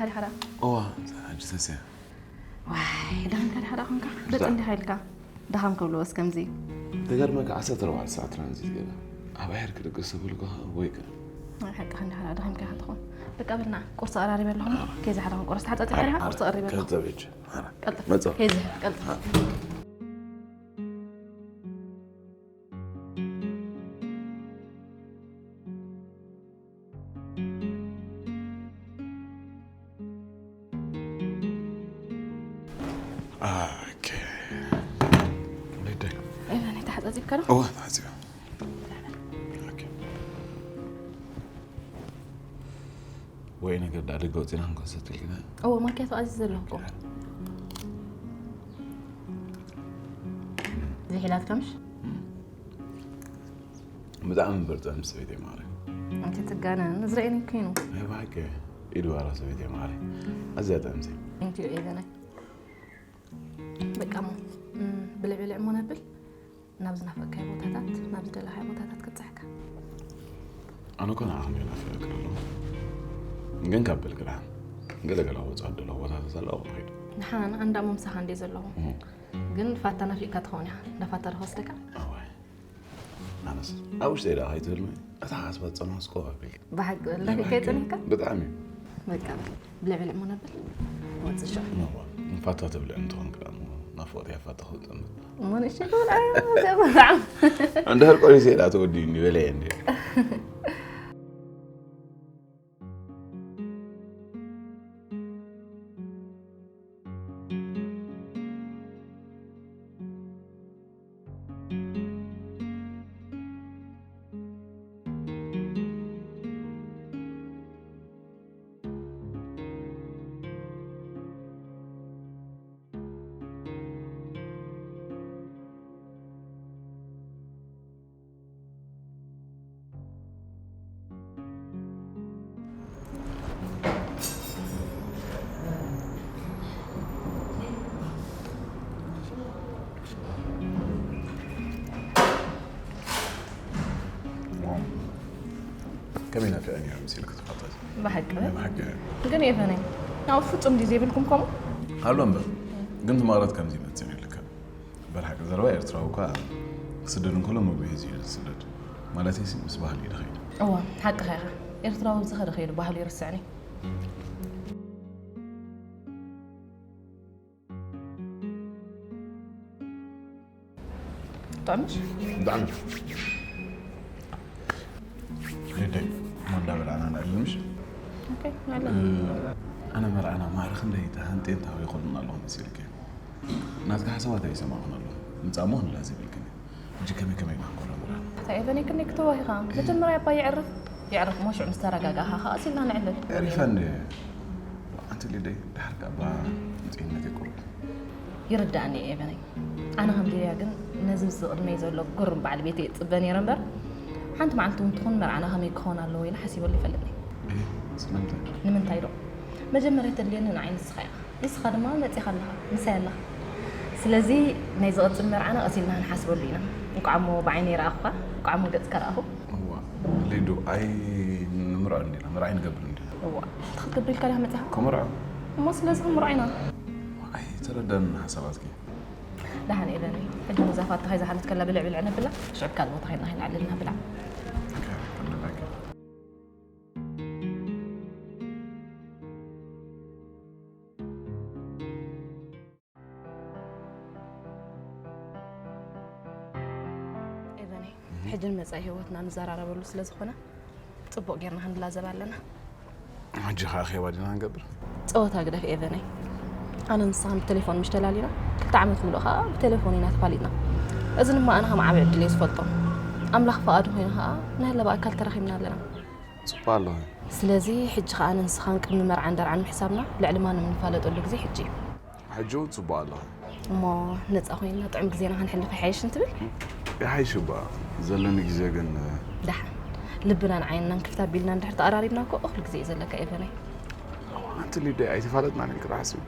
ሓዳ ሓዳ። እዋ፣ ሕጂ ተስያ። ዋይ፣ ደኸምካ ድሓዳ ኾንካ? ገጽ እንዲኻ ኢልካ። ደኻም ከብሎ እስከምዚ። ተገርመካ ዓሰርተ ኣርባዕተ ሰዓት ትራንዚት ገይረ። ኣብ ኣየር ክድቅስ ተበልኩ ወይ ከ? ናይ ሓቂ ክንዲ ሓዳ ደኻምካ ኢኻ ትኾን። በቃ በልና፣ ቁርሲ ቀራሪበ ኣለኹ። ኬዚ ሓዳ ቁርሲ ተሓጻጺ ሓዳ ቁርሲ ቀሪበ ኣለኹ። ቀልጠፍ። ቀልጠፍ። መጻ። ኬዚ፣ ቀልጠፍ። ኦኬ። ሊደይ። እዛ ናይ ተሓጻጺብካ ዶ? እወ፣ ተሓጺበ። ኦኬ። ወይ ነገር ዳ ደገ ወጺና ክንከሰት ኢልክና? እወ፣ ማኪያቶ ኣዚዘ ዘለኹ እኮ። ዘይሒላትካ ምሽ? ብጣዕሚ እምበር ጥዕምቲ ሰበይቲ እያ ማዕረ። ኣንተ ትጋነ፣ ንዝረአየኒ እኮ እዩ። ናይ ብሓቂ ኢድ ባራ ሰበይቲ እያ ማዕረ። ኣዝያ ጥዕምቲ። Thank you ኤቨናይ። በቃ እሞ፣ እም፣ ብልዕ ብልዕ እሞ ነብል። ናብ ዝናፈቅካዮ ቦታታት፣ ናብ ዝደለኻዮ ቦታታት ክብጽሓካ። ኣነ እኮ ንዓኹም እየ ናፊቐ ኣለኹ። ግን ካብ በልኪ ደሓን ገለ ገለ ክበጽሖ ዝደለኹ ቦታታት ኣሎ፣ ኣብኡ ንኸይድ። ደሓን፣ ኣንዳ እሞ ምሳኻ እንድየ ዘለኹ። እም። ግን ፋታ ናፊቕካ ትኸውን ኢኻ። እንዳ ፋታ ዶ ክወስደካ? እዋይ። ኣነስ ኣብ ውሽጠይ ደኣ ከይትህልሚ፣ ኣተሓሳስባ ዝጸንሖ ስቆ ኣቢልኪ። ብሓቂ ወላሂ ናይ ብሓቂ። ከይጸኒሕካ? ብጣዕሚ። በቃ፣ ብልዕ ብልዕ እሞ ነብል። ወጽእ ሸው። እሞ፣ ፋታ ትብልዕ እንትኾንኪ ደኣ እሞ፣ ናፍቖተይ ኣብ ፋታ ክውጠን። እሞ ንእሽተይ ትብል፣ ኣይ፣ ዘበዛዕ። እንድሕር ቆሪሰ ደኣ ተወዲኡኒ፣ በለየ እንድየ። ከመይ ናፊቐኒ እየ መሲልኪ ትፈልጢ? ብሓቂ? ናይ ብሓቂ። ግን ኤቨነይ፣ ናብ ፍጹም ድዩ ዘይብልኩም ከምኡ? ኣሎ እምበር፣ ግን ትማረት ከምዚ ይመጽእ ይልካ። በል ሓቂ ዘረባ ኤርትራዊ እኳ ክስደድ እንከሎ መጉሂ እዩ ዝስደድ። ማለተይሲ ምስ ባህሊ እዩ ዝኸይድ። እወ፣ ሓቅኻ ኢኻ። ኤርትራዊ ዝኸደ ኸይዱ ባህሉ ይርስዕኒ። ጥዕምሽ? ብጣዕሚ። ሊደይ፣ እሞ እንዳበላዕና ንዕልል ምሽ? ኦኬ፣ ንዕልል። እ፣ ኣነ መርዓና ማዕረ ክንደይ ተሃንጥየን ተሃዊኾሉን ኣለኹ መሲልኪ። ናትካ ሓሳባት ኣይሰማዕኩን ኣለኹ። ምጻእ እሞ ክንላዘብ ኢልክኒ። ሕጂ ከመይ ከመይ ኢና ክንገብሮ? እንታይ ኤቨን፣ ክንደይ ክትዋሂኻ? መጀመርያ እባ የዕርፍ። የዕርፍ እሞ ሽዑ ምስ ተረጋጋእኻ ኸኣ ቀስ ኢልና ንዕልል። የዕሪፈ እንደ ኣንቲ ሊደይ፣ ድሓር ከኣ እባ ንጽህነት የቁርብ። ይርዳእኒ እዩ ኤቨነይ። ኣነ ከም ሊድያ ግን ነዚ ምስ ቅድመይ ዘሎ ጉሩም በዓል ቤተይ እጽበ ነይረ እምበር፣ ሓንቲ መዓልቲ እውን ትኹን መርዓና ከመይ ክኸውን ኣለዎ ኢለ ሓሲበሉ ይፈልጥኒ። እህ፣ ስለምንታይ? ንምንታይ ዶ? መጀመርያ ተድልየኒ ንዓይ ንስኻ ኢኻ። ንስኻ ድማ መጺኻ ኣለኻ፣ ምሳይ ኣለኻ። ስለዚ ናይ ዝቕጽል መርዓና ቀስ ኢልና ክንሓስበሉ ኢና። እንቋዕ እሞ ብዓይነይ ረኣኹኻ፣ እንቋዕ እሞ ገጽካ ረኣኹ። እዋ፣ ሊዱ፣ ኣይ ንምርዖ እንዲና፣ መርዓይ ንገብር እንዲና። እዋ፣ እንታይ ክትገብር ኢልካ ዲኻ መጺኻ? ከምርዖ። እሞ ስለዚ ክንምርዖ ኢና። ኣይተረዳንን ሓሳባትኪ። ደሓን ኤቨነይ፣ ሕጂ ነዛ ፋታ ኸይ ዝሓለት ከላ ብልዕ ብልዕ ነብላ፣ ሽዑ ካልእ ቦታ ኸይድና ኸይንዓልል ነብላ። ኦኬ፣ ክንደላቂ። ኤቨነይ፣ እህ። ሕጂ ንመጻኢ ህይወትና ንዘራረበሉ ስለ ዝኾነ፣ ጽቡቕ ጌርና ክንላዘብ ኣለና። ሕጂ ኸኣ ኼባ ዲና ንገብር? ጸወታ ግደፍ ኤቨነይ። ኣነ ንስኻን ብቴሌፎን ምሽ ተላሊና፣ ክልተ ዓመት ምሉእ ኸኣ ብቴሌፎን ኢና ተፋሊጥና። እዚ ድማ ኣነ ከም ዓቢ ዕድል እየ ዝፈልጦ። ኣምላኽ ፍቓዱ ኮይኑ ኸኣ፣ ንሀለ ብኣካል ተራኺብና ኣለና። ጽቡቕ ኣለኹ። ስለዚ፣ ሕጂ ኸኣ ኣነ ንስኻን ቅድሚ መርዓን ደርዓን ምሕሳብና፣ ልዕሊ ማንም እንፋለጠሉ ግዜ ሕጂ እዩ። ሕጂ እውን ጽቡቕ ኣለኹ። እሞ ነጻ ኮይንና ጥዑም ግዜና ክንሕልፍ ይሓይሽ እንትብል? ይሓይሽ እባ፣ ዘለኒ ግዜ ግን፣ ደሓን ልብናን ዓይንናን ክፍት ኣቢልና እንድሕር ተቐራሪብና እኮ እኹል ግዜ እዩ ዘለካ ኤቨነይ። ኣንቲ ሊደይ ኣይተፋለጥናን ኢልኪ ዶ ሓስቢ?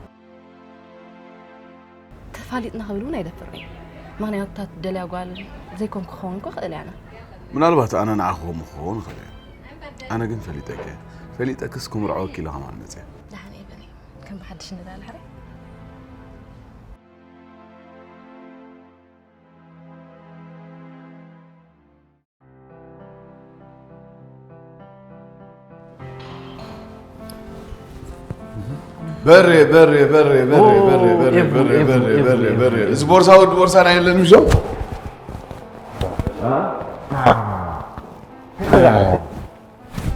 ተፋሊጥና ክብል እውን ኣይደፍርን እዩ። ምኽንያቱ እታ ትደልያ ጓል ዘይኮንኩ ክኸውን እኮ እኽእል እየ ኣነ። ምናልባት ኣነ ንዓኺ ከምኡ ክኸውን እኽእል እየ። ኣነ ግን ፈሊጠኪ እየ። ፈሊጠክስ ክምርዐወኪ ኢለ ከማን መፅየ። ደሓን እየ። ብሓድሽ ንዳልሕረ። በሬ በሬ በሬ በሬ በሬ በሬ በሬ በሬ በሬ በሬ በሬ እዚ ቦርሳ ወዲ ቦርሳ ናይ የለን ምሾ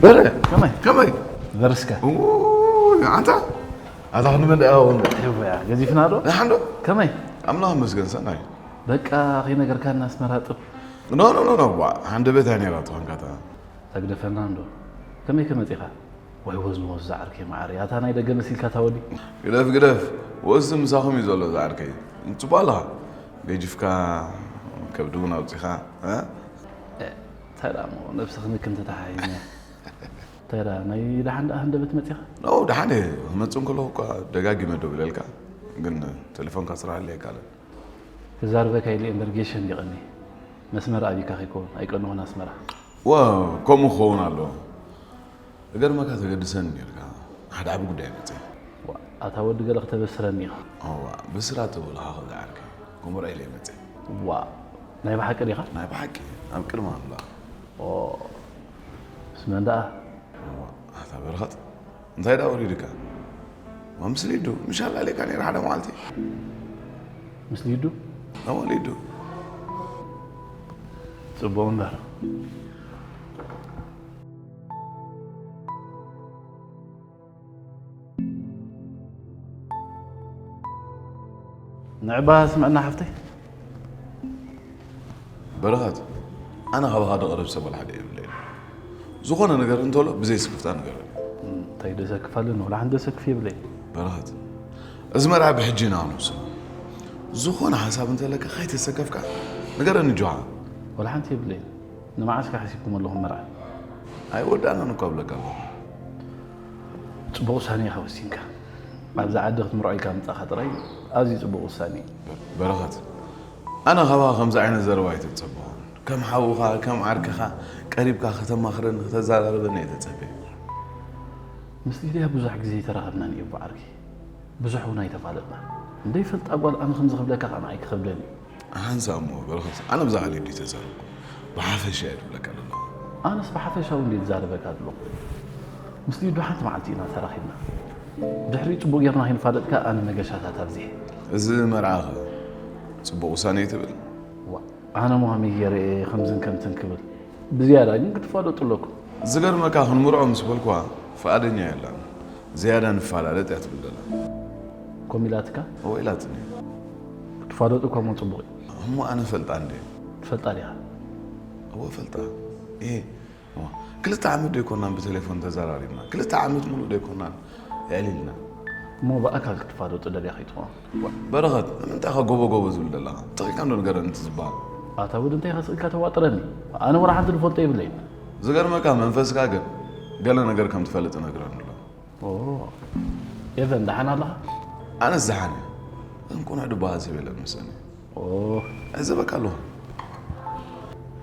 በሬ ከመይ ከመይ በርስከ ኡ፣ ኣንታ ኣታ ክንመን ደኣ ወን ይወያ ገዚፍና ዶ ንሓንዶ ከመይ ኣምላኽ መስገን ሰናይ በቃ ከይነገርካና ኣስመራ ጥብ ኖ ኖ ኖ ኖ ዋ ሓንደ ቤት ኣይ ነራ ትኾንካታ ተግደፈና እንዶ ከመይ ከመፂኻ ወይ ወዝ ንወዝ ዝዓርከይ መዓረይ ኣታ ናይ ደገ መሲልካ ታወዲ ግደፍ ግደፍ ወዚ ምሳኹም እዩ ዘሎ ዝዓርከይ ጽቡቕ ኣለኻ ገጅፍካ ከብዲ እውን ኣውፂኻ እ? እንታይ ደኣ እሞ ነብሲ ክንክን ተተሓሒዝና እንታይ ደኣ ናይ ደሓን ደኣ ህንደበት መፂኻ ኖ ደሓን እየ ክመፅእ እንከለኹ እኳ ደጋጊመ ደው ኢለልካ ግን ቴሌፎንካ ስራሕ ኣለየካ ኣለ ክዛርበካ ኢለ እምበር ጌሸ እንዲቐኒ መስመር ኣቢካ ከይከውን ኣይቀንኹን ኣስመራ ዋ ከምኡ ክኸውን ኣለዎ እገርመካ ተገድሰኒ ነርካ ሓደ ዓቢ ጉዳይ መፅእ ዋ፣ ኣታ ወዲ ገለ ክተበስረኒ ኢኻ እዋ ብስራት ተበልኻ ክብዛ ዓርከይ ከምኡ ርኣይ ኢለ መፅእ ዋ ናይ ብሓቂ ዲኻ ናይ ብሓቂ ኣብ ቅድሚ ኣምላኽ ኦ፣ ምስ መን ደኣ እዋ ኣታ በረኸት እንታይ ደኣ ወሪድካ ዋ ምስ ሊዱ ምሻላ ሌካ ነይር ሓደ መዓልቲ ምስ ሊዱ እዋ ሊዱ ጽቡቕ እምበር ንዕባ ስምዕና ሓፍተይ በረኸት ኣነ ካባኻ ደቐርብ ሰብ ወላ ሓደ የብለይ ዝኾነ ነገር እንተሎ ብዘይ ስክፍታ ንገረኒ እንታይ ደሰክፍ ኣለኒ ወላ ሓንቲ ደሰክፍ የብለይ በረኸት እዚ መርዓ ብሕጂ ኢና ክንውስኖ ዝኾነ ሓሳብ እንተለካ ከይተሰከፍካ ንገረኒ ጆሃ ወላ ሓንቲ የብለይ ንመዓስ ከ ሓሲብኩም ኣለኹም መርዓ ኣይወዳእናን እኳ እብለካ ኣለኹ ጽቡቕ ውሳኔ ኢኻ ወሲንካ ኣብዚ ዓዲ ክትምርዖ ኢልካ ምጻኻ ጥራይ ኣዝዩ ጽቡቕ ውሳኔ እዩ በረኸት ኣነ ካባኻ ከምዚ ዓይነት ዘረባ ኣይተጸበኹን ከም ሓውኻ ከም ዓርክኻ ቀሪብካ ከተማኽረኒ ከተዘራርበኒ እየ ተጸበየ ምስ ሊድያ ብዙሕ ግዜ ኣይተራኸብናን እዩ ዓርኪ ብዙሕ እውን ኣይተፋለጥና እንደይፈልጣ ጓል ኣነ ከምዚ ክብለካ ከዓ ንዓይ ክኸብደኒ እዩ ሓንሳእ እሞ በረኸት ኣነ ብዛዕባ ሊዱ ተዛረብኩ ብሓፈሻ እየ ዝብለካ ዘለኹ ኣነስ ብሓፈሻዊ እንዴ ዝዛረበካ ኣለኹ ምስ ሊዱ ሓንቲ መዓልቲ ኢና ተራኺብና ድሕሪ ጽቡቕ ጌርና ከይንፋለጥካ ኣነ መገሻታት ኣብዚሐ እዚ መርዓኸ ጽቡቕ ውሳነ እዩ ትብል ዋ ኣነ ሞ ከመይ ገይረ እየ ከምዝን ከምትን ክብል ብዝያዳ ግን ክትፋለጡ ኣለኩም ዝገርመካ ክንምርዖ ምስ በልኳ ፍቓደኛ የላን ዝያዳ ንፈላለጥ እያ ትብል ዘላ ኮም ኢላትካ እወ ኢላትኒ ክትፋለጡ እኳ ሞ ጽቡቕ እዩ እሞ ኣነ ፈልጣ እንዴ ትፈልጣ ዲኻ እወ ፈልጣ እ ክልተ ዓመት ዶ ኣይኮናን ብቴሌፎን ተዘራሪብና ክልተ ዓመት ሙሉእ ዶ ኣይኮናን የዕሊልና እሞ ብኣካል ክትፋለጡ ደልያ ከይትኾኑ በረኸት ንምንታይ ኸ ጎቦ ጎቦ ዝብል ዘለኻ ተኺልካ እንዶ ንገረኒ እቲ ዝበሃል ኣታ ውድ እንታይ ከስእልካ ተዋጥረኒ ኣነ ወላ ሓንቲ ዝፈልጦ የብለይን ዝገርመካ መንፈስካ ግን ገለ ነገር ከም ትፈልጥ ነግረኒ ኣሎ ኤቨን ደሓን ኣለኻ ኣነስ ዝሓነ እንቁኑዕ ድበሃል ሰብ የለን መሰኒ ኦ፣ ዕዘበካ ኣለኹ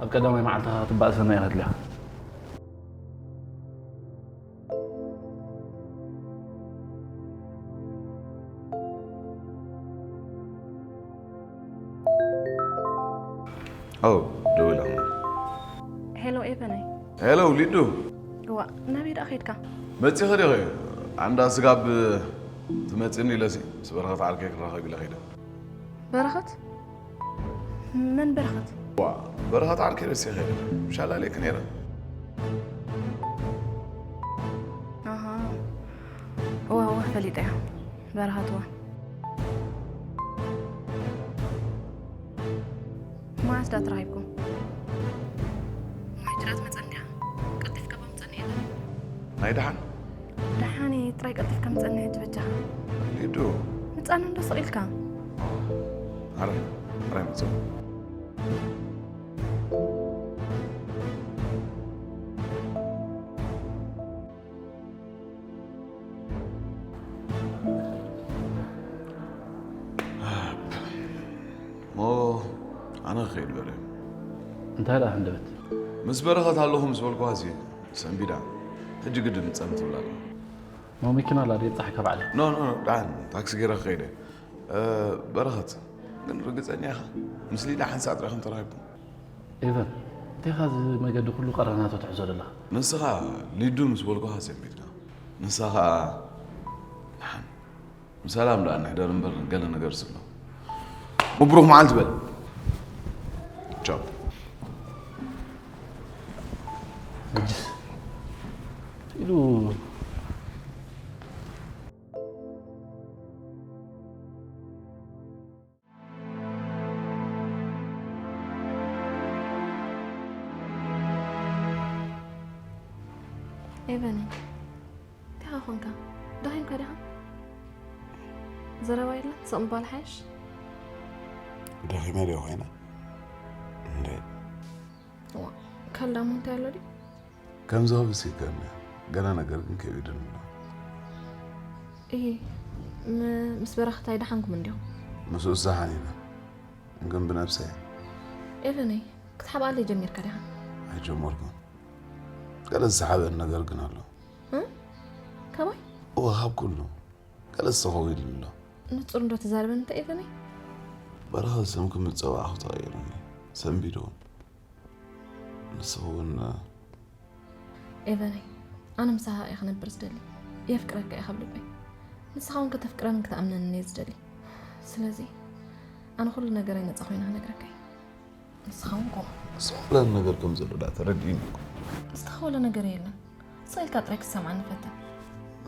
ኣብ ቀዳማይ መዓልትኻ ክትባእሰና ኢኻ ድልኻ ኣው ደዊላ ሄሎ ኤቨነይ ሄሎ ሊዱ እዋ ናበይ ደኣ ከይድካ መፂኸ ዲኸ ኣንዳ ስጋብ ትመፅኒ ኢለሲ ምስ በረኸት ዓርከይ ክራኸብ ኢለ ከይደ በረኸት መን በረኸት ዋ በረኸት ዓርከይ ረሲኸ ምሻላለይክ ነይረ ኣሃ እዋ እዋ ፈሊጠያ በረኸት እዋ መዓስ ዳ ተራኺብኩም ማይ ጅራት መፀን ዲያ ቀልጢፍካ ባምፀኒ ኢለ ናይ ደሓን ደሓኒ ጥራይ ቀልጢፍካ ምፀኒ ሕጂ በጃኻ ሊዱ ምፃኒ እንዶ ስቕ ኢልካ ኣረ ኣረ መፅእ ሞ ኣነ ክኸይድ በለ እንታይ ደኣ ሃንደበት ምስ በረኸት ኣለኹ ምስ በልኳ ሲ ሰንቢዳ ሕጂ ግድን ጸም ትብላ ኣላ መኪና ኣላ ድየ ብጻሕካ ባዕለይ። ኖ ኖ ኖ፣ ደሓን ታክሲ ገይረ ክኸይደ። እ፣ በረኸት ግን ርግጸኛ ኢኻ? ምስ ሊዳ ሓንሳእ ጥራይ ከም ተራኺብኩም። ኤቨን፣ እንታይ ኢኻ እዚ መገዲ ኩሉ ቀረናቶ ትሕዞ ዘለኻ? ንስኻ ሊዱ ምስ በልኩኻ ሰንቢድና። ንሳ ኸኣ ደሓን ብሰላም ደኣ ንሕደር እምበር ገለ ነገር ስሎ። ምብሩኽ መዓልቲ በል። ቻው። ሕጅስ ኢሉ ኤቨን፣ እንታይ ኾንካ? ደኺምካ ዲኻ? ዘረባ የለን? ስቕ ምባል ሓይሽ? ደኺመ ድየ ኮይነ? እንዴ? ዋ፣ ካልዳሞ እንታይ ኣሎ ድዩ? ከምዚ ክብስ ይከኣል እዩ። ገለ ነገር ግን ከቢድን ኣሎ። እሂ፣ ም-፣ ምስ በረኸት ኣይደሓንኩም እንዲኹም? ምስኡስ ደሓን ኢና። ግን ብነብሰይ ኤቨነይ፣ ክትሓብኣለይ ጀሚርካ ዲኻ? ኣይጀመርኩን። ገለ ዝሰሓበኒ ነገር ግን ኣሎ። እ? ካባይ? እወ፣ ካብ ኩሉ። ገለ ዝተኸውል ኣሎ። ንጹር እንዶ ተዛረበኒ እንተ ኤቨነይ? በረኸት ስምኪ ምጽዋዕኹ ተቐይሩኒ። ሰንቢዱ እውን። ንስኺ እውን ኤቨነይ፣ ኣነ ምሳኻ እየ ክነብር ዝደሊ። የፍቅረካ እየ ካብ ልበይ። ንስኻ እውን ከተፍቅረንን ክትኣምነንን እየ ዝደሊ። ስለዚ ኣነ ኩሉ ነገረይ ነጻ ኮይነ ክነግረካ እየ። ንስኻ እውን ከምኡ። ዝተኸውለኒ ነገር ከም ዘሎ ደኣ ተረዲእኒ እኮ። ዝተኸውለ ነገር የለን። ስቕ ኢልካ ጥራይ ክትሰምዓኒ ፈትን።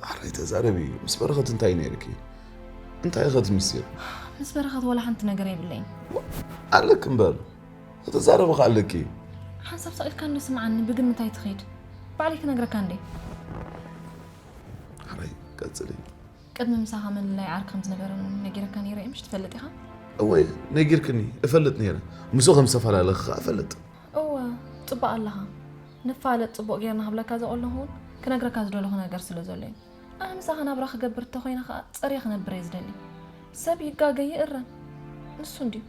ማዕረይ ተዛረቢ፣ ምስ በረኸት እንታይ ነይርኪ? እንታይ ኢኸ እቲ ምስጢር? ምስ በረኸት ዋላ ሓንቲ ነገር የብለይን። ኣለኪ እምበር፣ ክትዛረቢ ኸኣ ኣለኪ። ሓንሳብ ስቕ ኢልካ እንዶ ስምዓኒ፣ ብግምት ኣይትኺድ። ባዕለይ ክነግረካ እንዴ። ማዕረይ ቀጽሊ። ቅድሚ ምሳኻ ምልላይ ዓርኪ ከም ዝነበረኒ ነጊረካ ነይረ እየ፣ ምሽ ትፈልጥ ኢኻ? እወ፣ ነጊርክኒ፣ እፈልጥ ነይረ። ምስኡ ከም ዝተፈላለኺ ኸኣ እፈልጥ። እወ፣ ጽቡቕ ኣለኻ። ንፋለጥ ጽቡቕ ጌርና ክብለካ ዝቐለኹ እውን ክነግረካ ዝደለኹ ነገር ስለ ዘሎ እዩ። ኣነ ምሳኻ ናብራ ክገብር እንተኾይነ ኸኣ ጸርየ ክነብር እየ ዝደሊ። ሰብ ይጋገ ይእረም። ንሱ እንድዩ።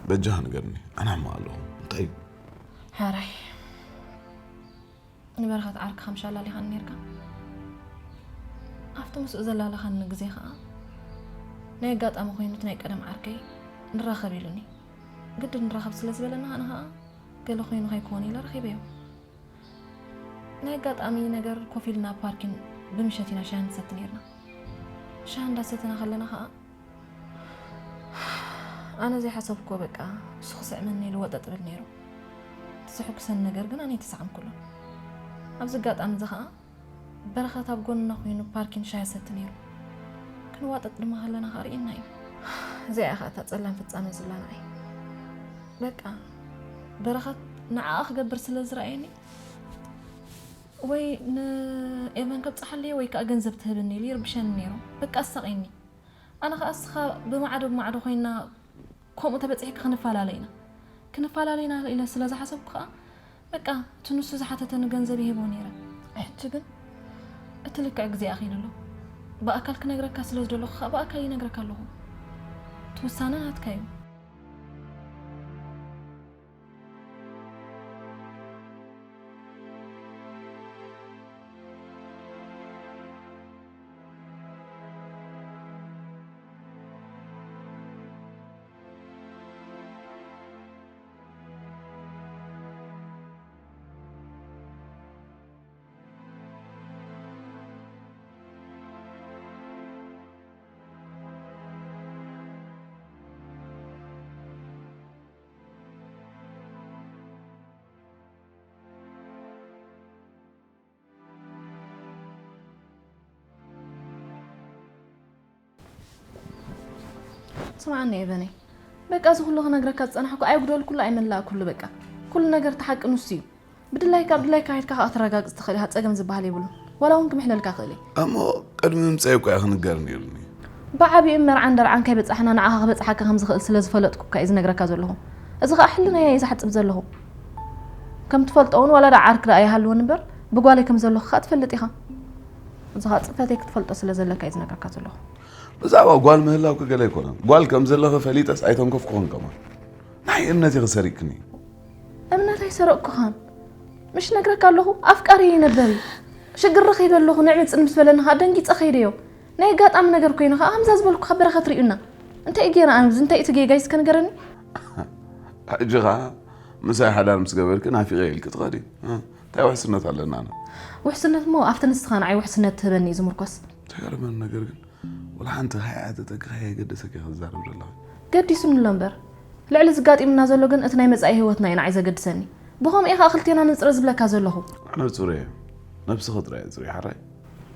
በጃኻ ንገርኒ፣ ኣነ ሕማቕ ኣለኹ። እንታይ እዩ? ሕራይ። ንበረኸት ዓርክኻ ምሽ ኣላሊኻኒ ነይርካ። ኣብቲ ምስኡ ዘላለኻኒ ግዜ ኸኣ ናይ ኣጋጣሚ ኮይኑ እቲ ናይ ቀደም ዓርከይ ንራኸብ ኢሉኒ። ግድን ንራኸብ ስለ ዝበለና ኣነ ኸኣ ገለ ኮይኑ ከይኮን ኢለ ረኺበዮ። ናይ ኣጋጣሚ ነገር ኮፍ ኢልና ኣብ ፓርኪን ብምሸት ኢና ሻሂ ንሰቲ ነይርና። ሻሂ እንዳሰተና ከለና ኸኣ ኣነ ዘይሓሰብክዎ በቃ እሱ ክስዕመኒ ኢሉ ወጠጥ እብል ነይሩ። እቲ ዘሐጉሰኒ ነገር ግን ኣነ ኣይተሳዓምኩሉን። ኣብዚ ኣጋጣሚ እዚ ኸኣ በረኸት ኣብ ጎንና ኮይኑ ፓርኪን ሻሂ ይሰቲ ነይሩ። ክንዋጠጥ ድማ ከለና ኸኣ ርእየና እዩ። እዚኣ እያ ኸኣ እታ ጸላም ፍጻመ ዝብላ ንዓይ። በቃ በረኸት ንዓኣ ክገብር ስለ ዝረኣየኒ ወይ ንኤቨን ከብጽሓለይ ወይ ከኣ ገንዘብ ትህብኒ ኢሉ ይርብሸኒ ነይሩ። በቃ ኣሳቕየኒ። ኣነ ኸኣ እስኻ ብማዕዶ ብማዕዶ ኮይንና ከምኡ ተበጺሕካ ክንፈላለ ኢና። ክንፈላለ ኢና ኢለ ስለ ዝሓሰብኩ ኸኣ በቃ እቲ ንሱ ዝሓተተኒ ገንዘብ ይህቦ ነይረ። ሕጂ ግን እቲ ልክዕ ግዜ ኣኺሉ ኣሎ። ብኣካል ክነግረካ ስለ ዝደለኹ ኸኣ ብኣካል ይነግረካ ኣለኹ። እቲ ውሳነ ናትካ እዩ። ስምዓኒ ኤቨነይ፣ በቃ እዚ ኩሉ ክነግረካ ዝጸናሕኩ ኣይጉደልኩሉ ኣይመላእኩሉ። በቃ ኩሉ ነገር እቲ ሓቂ ንሱ እዩ። ብድላይካ ብድላይካ ከይድካ ከዓ ክትረጋግጽ ትኽእል ኢኻ፣ ጸገም ዝበሃል የብሉን። ዋላ እውን ክምሕለልካ ክእል እየ። እሞ ቅድሚ ምምጻይ እኮ እያ ክንገር ነይሩኒ። ብዓቢኡ መርዓን ደርዓን ከይበጻሕና ንዓኻ ክበጽሓካ ከም ዝኽእል ስለ ዝፈለጥኩ እኳ እየ ዝነግረካ ዘለኹ። እዚ ከዓ ሕልናይ እየ ዝሓጽብ ዘለኹ። ከም ትፈልጦ እውን ዋላ ደኣ ዓርኪ ደኣ ይሃልወኒ እምበር ብጓለይ ከም ዘለኹ ከዓ ትፈልጥ ኢኻ። እዚ ከዓ ጽፈተይ ክትፈልጦ ስለ ዘለካ እየ ዝነግረካ ዘለኹ። ብዛዕባ ጓል ምህላውኪ ገለ ኣይኮነን። ጓል ከም ዘለኺ ፈሊጠስ ኣይተንከፍኩኽን ከማን። ናይ እምነት ኢኺ ሰሪቅክኒ። እምነት ኣይሰረቅኩኻን። ምሽ ነግረካ ኣለኹ ኣፍቃሪ ነበር እዩ። ሽግር ረኺበ ኣለኹ፣ ንዕምፅን ምስ በለኒ ኸዓ ደንጊፀ ኸይደዮ። ናይ ኣጋጣሚ ነገር ኮይኑ ኸዓ፣ ከምዛ ዝበልኩኻ በረኸት ሪኡና። እንታይ እዩ ጌና ኣነ፣ እንታይ እቲ ጌጋይ እስከ ንገረኒ? ሕጂ ኸዓ ምሳይ ሓዳር ምስ ገበርኪ ናፊቐ ኢልኪ ትኸዲ። እ፣ እንታይ ውሕስነት ኣለና? ኣነ ውሕስነት እሞ ኣብቲ ንስኻ ንዓይ ውሕስነት ትህበኒ እዩ ዝምርኮስ። ተገርመኒ ነገር ግን፣ ወላ ሓንቲ ሃይኣተ ተግሃይ የገደሰኪ ክዛረብ ዘለኹ። ገዲሱኒ ኣሎ እምበር፣ ልዕሊ ዝጋጢምና ዘሎ ግን እቲ ናይ መጻኢ ህይወትና እዩ ንዓይ ዘገድሰኒ። ብኸምኡ ኢኻ ክልቴና ንጽረ ዝብለካ ዘለኹ። ኣነ ጽሩይ እየ። ነብስኺ ጥራይ እየ ጽሩይ፣ ሓራይ።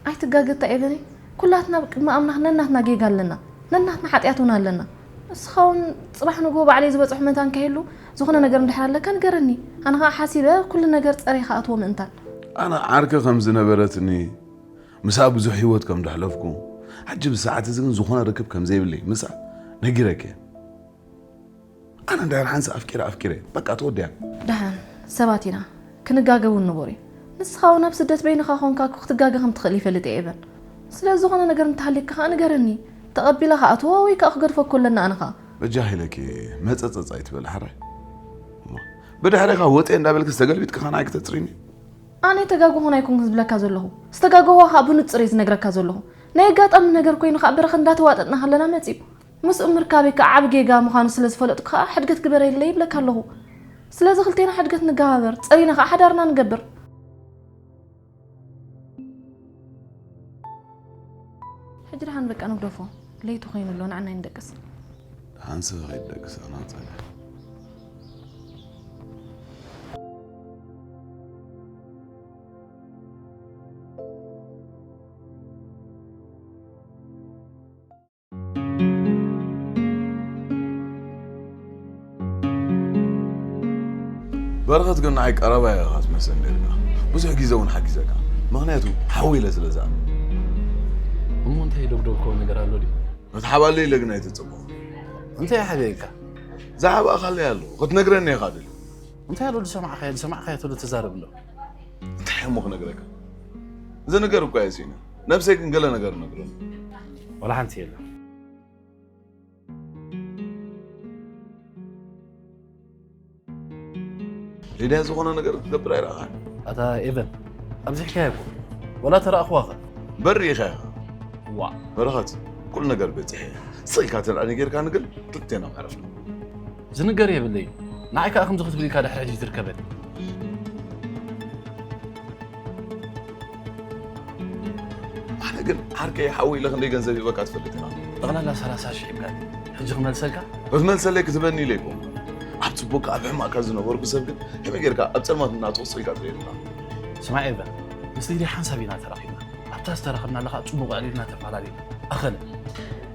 ኣይትጋገ እታ ኤቨነይ። ኩላትና ቅድሚ ኣምላኽ ነናትና ጌጋ ኣለና። ነናትና ሓጢኣት እውን ኣለና። ንስኻ እውን ጽባሕ ንግሆ ባዕለይ ዝበጽሖ መታን ከይህሉ ዝኾነ ነገር እንድሕር ኣለካ ንገረኒ። ኣነ ኸዓ ሓሲበ ኩሉ ነገር ጸሪኻ ኣትዎ ምእንታን። ኣነ ዓርኪ ከም ዝነበረትኒ፣ ምሳ ብዙሕ ህይወት ከም ዘሕለፍኩ፣ ሕጂ ብሰዓት እዚ ግን ዝኾነ ርክብ ከም ዘይብለይ ምሳ ነጊረኪ እየ። ኣነ እንድሕር ሓንሳእ ኣፍቂረ ኣፍቂረ፣ በቃ ተወዲኣ። ደሓን ሰባት ኢና፣ ክንጋገ እውን ንቡር እዩ። ንስኻ እውን ኣብ ስደት በይንኻ ኾንካ እኮ ክትጋገ ከም ትኽእል ይፈልጥ እየ ኤቨን። ስለዚ ዝኾነ ነገር እንተሃልዩካ ኸዓ ንገረኒ። ተቐቢለ ክኣትዎ ወይ ከኣ ክገድፎ እኮ ኣለና ኣነ ኸኣ። በጃኺ ኢለኪ መጸጸጽ ኣይትበሊ ሓራይ። እሞ ብድሕሬኻ ወጸ እንዳበልኪ ዝተገልቢጥኪ ኸኣ ንዓይ ክተጽሪኒ? ኣነ ኣይተጋገኹን ኣይኮንኩን ዝብለካ ዘለኹ። ዝተጋገኹ ኸኣ ብንጹር እየ ዝነግረካ ዘለኹ። ናይ ኣጋጣሚ ነገር ኮይኑ ኸኣ በረኸት እንዳተዋጠጥና ኸለና መጺኡ። ምስኡ ምርካበይ ከኣ ዓቢ ጌጋ ምዃኑ ስለ ዝፈለጥኩ ኸኣ ሕድገት ግበረለይ ይብለካ ኣለኹ። ስለዚ ክልቴና ሕድገት ንገባበር፣ ጸሪና ኸኣ ሓዳርና ንገብር። ሕጂ ደሓን በቃ ንግደፎ። ለይቲ ኮይኑ ኣሎ፣ ንዓና ይንደቅስ። ደሓን ስኺ ከይትደቅስ ኣና ንጸንሕ። በረኸት ግን ንዓይ ቀረባይ ኢኻ ትመስል ነይርካ። ብዙሕ ግዜ እውን ሓጊዘካ። ምኽንያቱ ሓወይ ኢለ ስለ ዝኣምን። እሞ እንታይ የደብደብክዎ ነገር ኣሎ ድዩ? ክትሓባለይ ኢለ ግን ኣይተጸበኹን። እንታይ ሓቢእካ? ዝሓባእካለይ ኣሎ። ክትነግረኒ ኢኻ ደልዩ። እንታይ ኣሎ ዝሰማዕካዮ? ዝሰማዕካዮ ተሎ ተዛረብ ኣሎ። እንታይ እሞ ክነግረካ? ዝንገር እኮ እየ ስኢነ። ነብሰይ ግን ገለ ነገር ነግረኒ። ዋላ ሓንቲ የለን። ሊድያ ዝኾነ ነገር ክትገብር ኣይረኣኻን። ኣታ ኤቨን፣ ኣብዚሕካዮ እኮ። ዋላ ተረኣኽዋ ኸ? በሪ ኢኻ ኢኻ። ዋ። በረኸት፣ ኩሉ ነገር በጺሐ። ስቕ ኢልካ ተደኣ ነጊርካኒ ግን ክልቴና ምዕረፍና። ዝንገር የብለይን። ንዓይ ከኣ ከምዚ ክትብል ኢልካ ድሕሪ ሕጂ ትርከበኒ። ኣነ ግን ዓርከይ ሓወይ ኢለ ክንደይ ገንዘብ ሂበካ ትፈልጥ ኢኻ? ጠቕላላ ሰላሳ ሺሕ ሂብካኒ። ሕጂ ክመልሰልካ? ክትመልሰለይ ክትህበኒ ኢለ ኣይኮንኩን። ኣብ ጽቡቕካ ኣብ ሕማቕካ ዝነበርኩ ሰብ ግን ከመይ ጌርካ ኣብ ጸልማት እናተወሰልካ ትርእየኒ ኣለኻ? ስማዕ ኤቨን፣ ምስ ሊድያ ሓንሳብ ኢና ተራኺብና። ኣብታ ዝተራኸብናላ ኸኣ ጽቡቕ ኣዕሊልና ተፈላለና። ኣኸለ።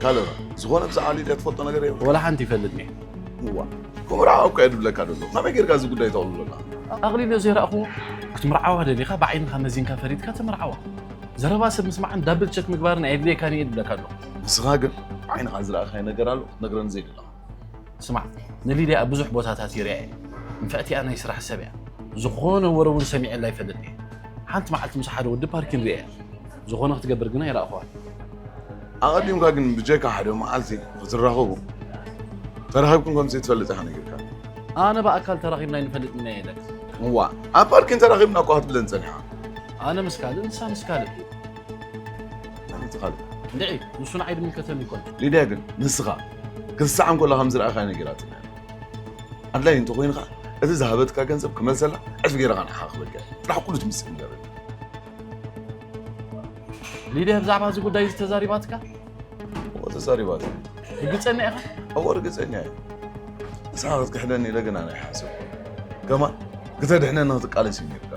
ካልእ ዝኾነ ብዛዕባ ሊድያ ትፈልጦ ነገር የብልካ? ወላ ሓንቲ ይፈልጥኒ። እዋ፣ ክምርዓዋ እኮ እየ ድብለካ ደሎ። ከመይ ጌርካ እዚ ጉዳይ ተቕልሎ ኣለኻ? ኣቕሊለ ዘይረኣኹዎ? ክትምርዓዋ ደሊኻ ብዓይንኻ መዚንካ ፈሪድካ ተምርዓዋ። ዘረባ ሰብ ምስማዕን ዳብል ቸክ ምግባርን ኣየድልየካን እየ ድብለካ ኣለኹ። ንስኻ ግን ብዓይንኻ ዝረኣኻዮ ነገር ኣሎ ክትነግረኒ ዘይደለኻ? ስማዕ፣ ንሊድያ ኣብ ብዙሕ ቦታታት ይሪኣ እየ። ንፍዕቲ እያ፣ ናይ ስራሕ ሰብ እያ። ዝኾነ ወረ እውን ሰሚዐላ ኣይፈልጥን እየ። ሓንቲ መዓልቲ ምስ ሓደ ወዲ ፓርኪን ሪኣ እየ። ዝኾነ ክትገብር ግና ኣይረኣኹዋን። ኣቐዲምካ ግን ብጀካ ሓደ መዓልቲ ክትራኸቡ፣ ተራኺብኩም ከም ዘይትፈልጥ ኢኻ ነጊርካኒ። ኣነ ብኣካል ተራኺብና ኣይንፈልጥን ኢና ኢለካ። እዋ፣ ኣብ ፓርኪን ተራኺብና እኳ ክትብለኒ ጸኒሓ። ኣነ ምስ ካልእ፣ ንሳ ምስ ካልእ። ኣነ ምስ ካልእ። እንድዒ፣ ንሱ ንዓይ ድምልከተኒ ኣይኮነን። ሊድያ ግን ንስኻ ክትስዓም ከሎ ከም ዝረኣኻያ ነጊራትኒ እያ። ኣድላዪ እንተኾይኑ ኸኣ፣ እቲ ዝሃበትካ ገንዘብ ክመልሰላ ዕጽፊ ገይረ ኸኣ ንዓኻ ክህበካ እየ። ጥራሕ ኩሉ ትምስጥ ንገረኒ። ሊድያ ብዛዕባ እዚ ጉዳይ እዚ ተዛሪባትካ? እወ፣ ተዛሪባትኒ። ርግጸኛ ኢኻ? እወ፣ ርግጸኛ እየ። ንስኻ ክትክሕደኒ ኢለ ግን ኣነ ኣይሓሰብኩን። ከማን፣ ክተድሕነኒ ክትቃለስ እዩ ነይርካ።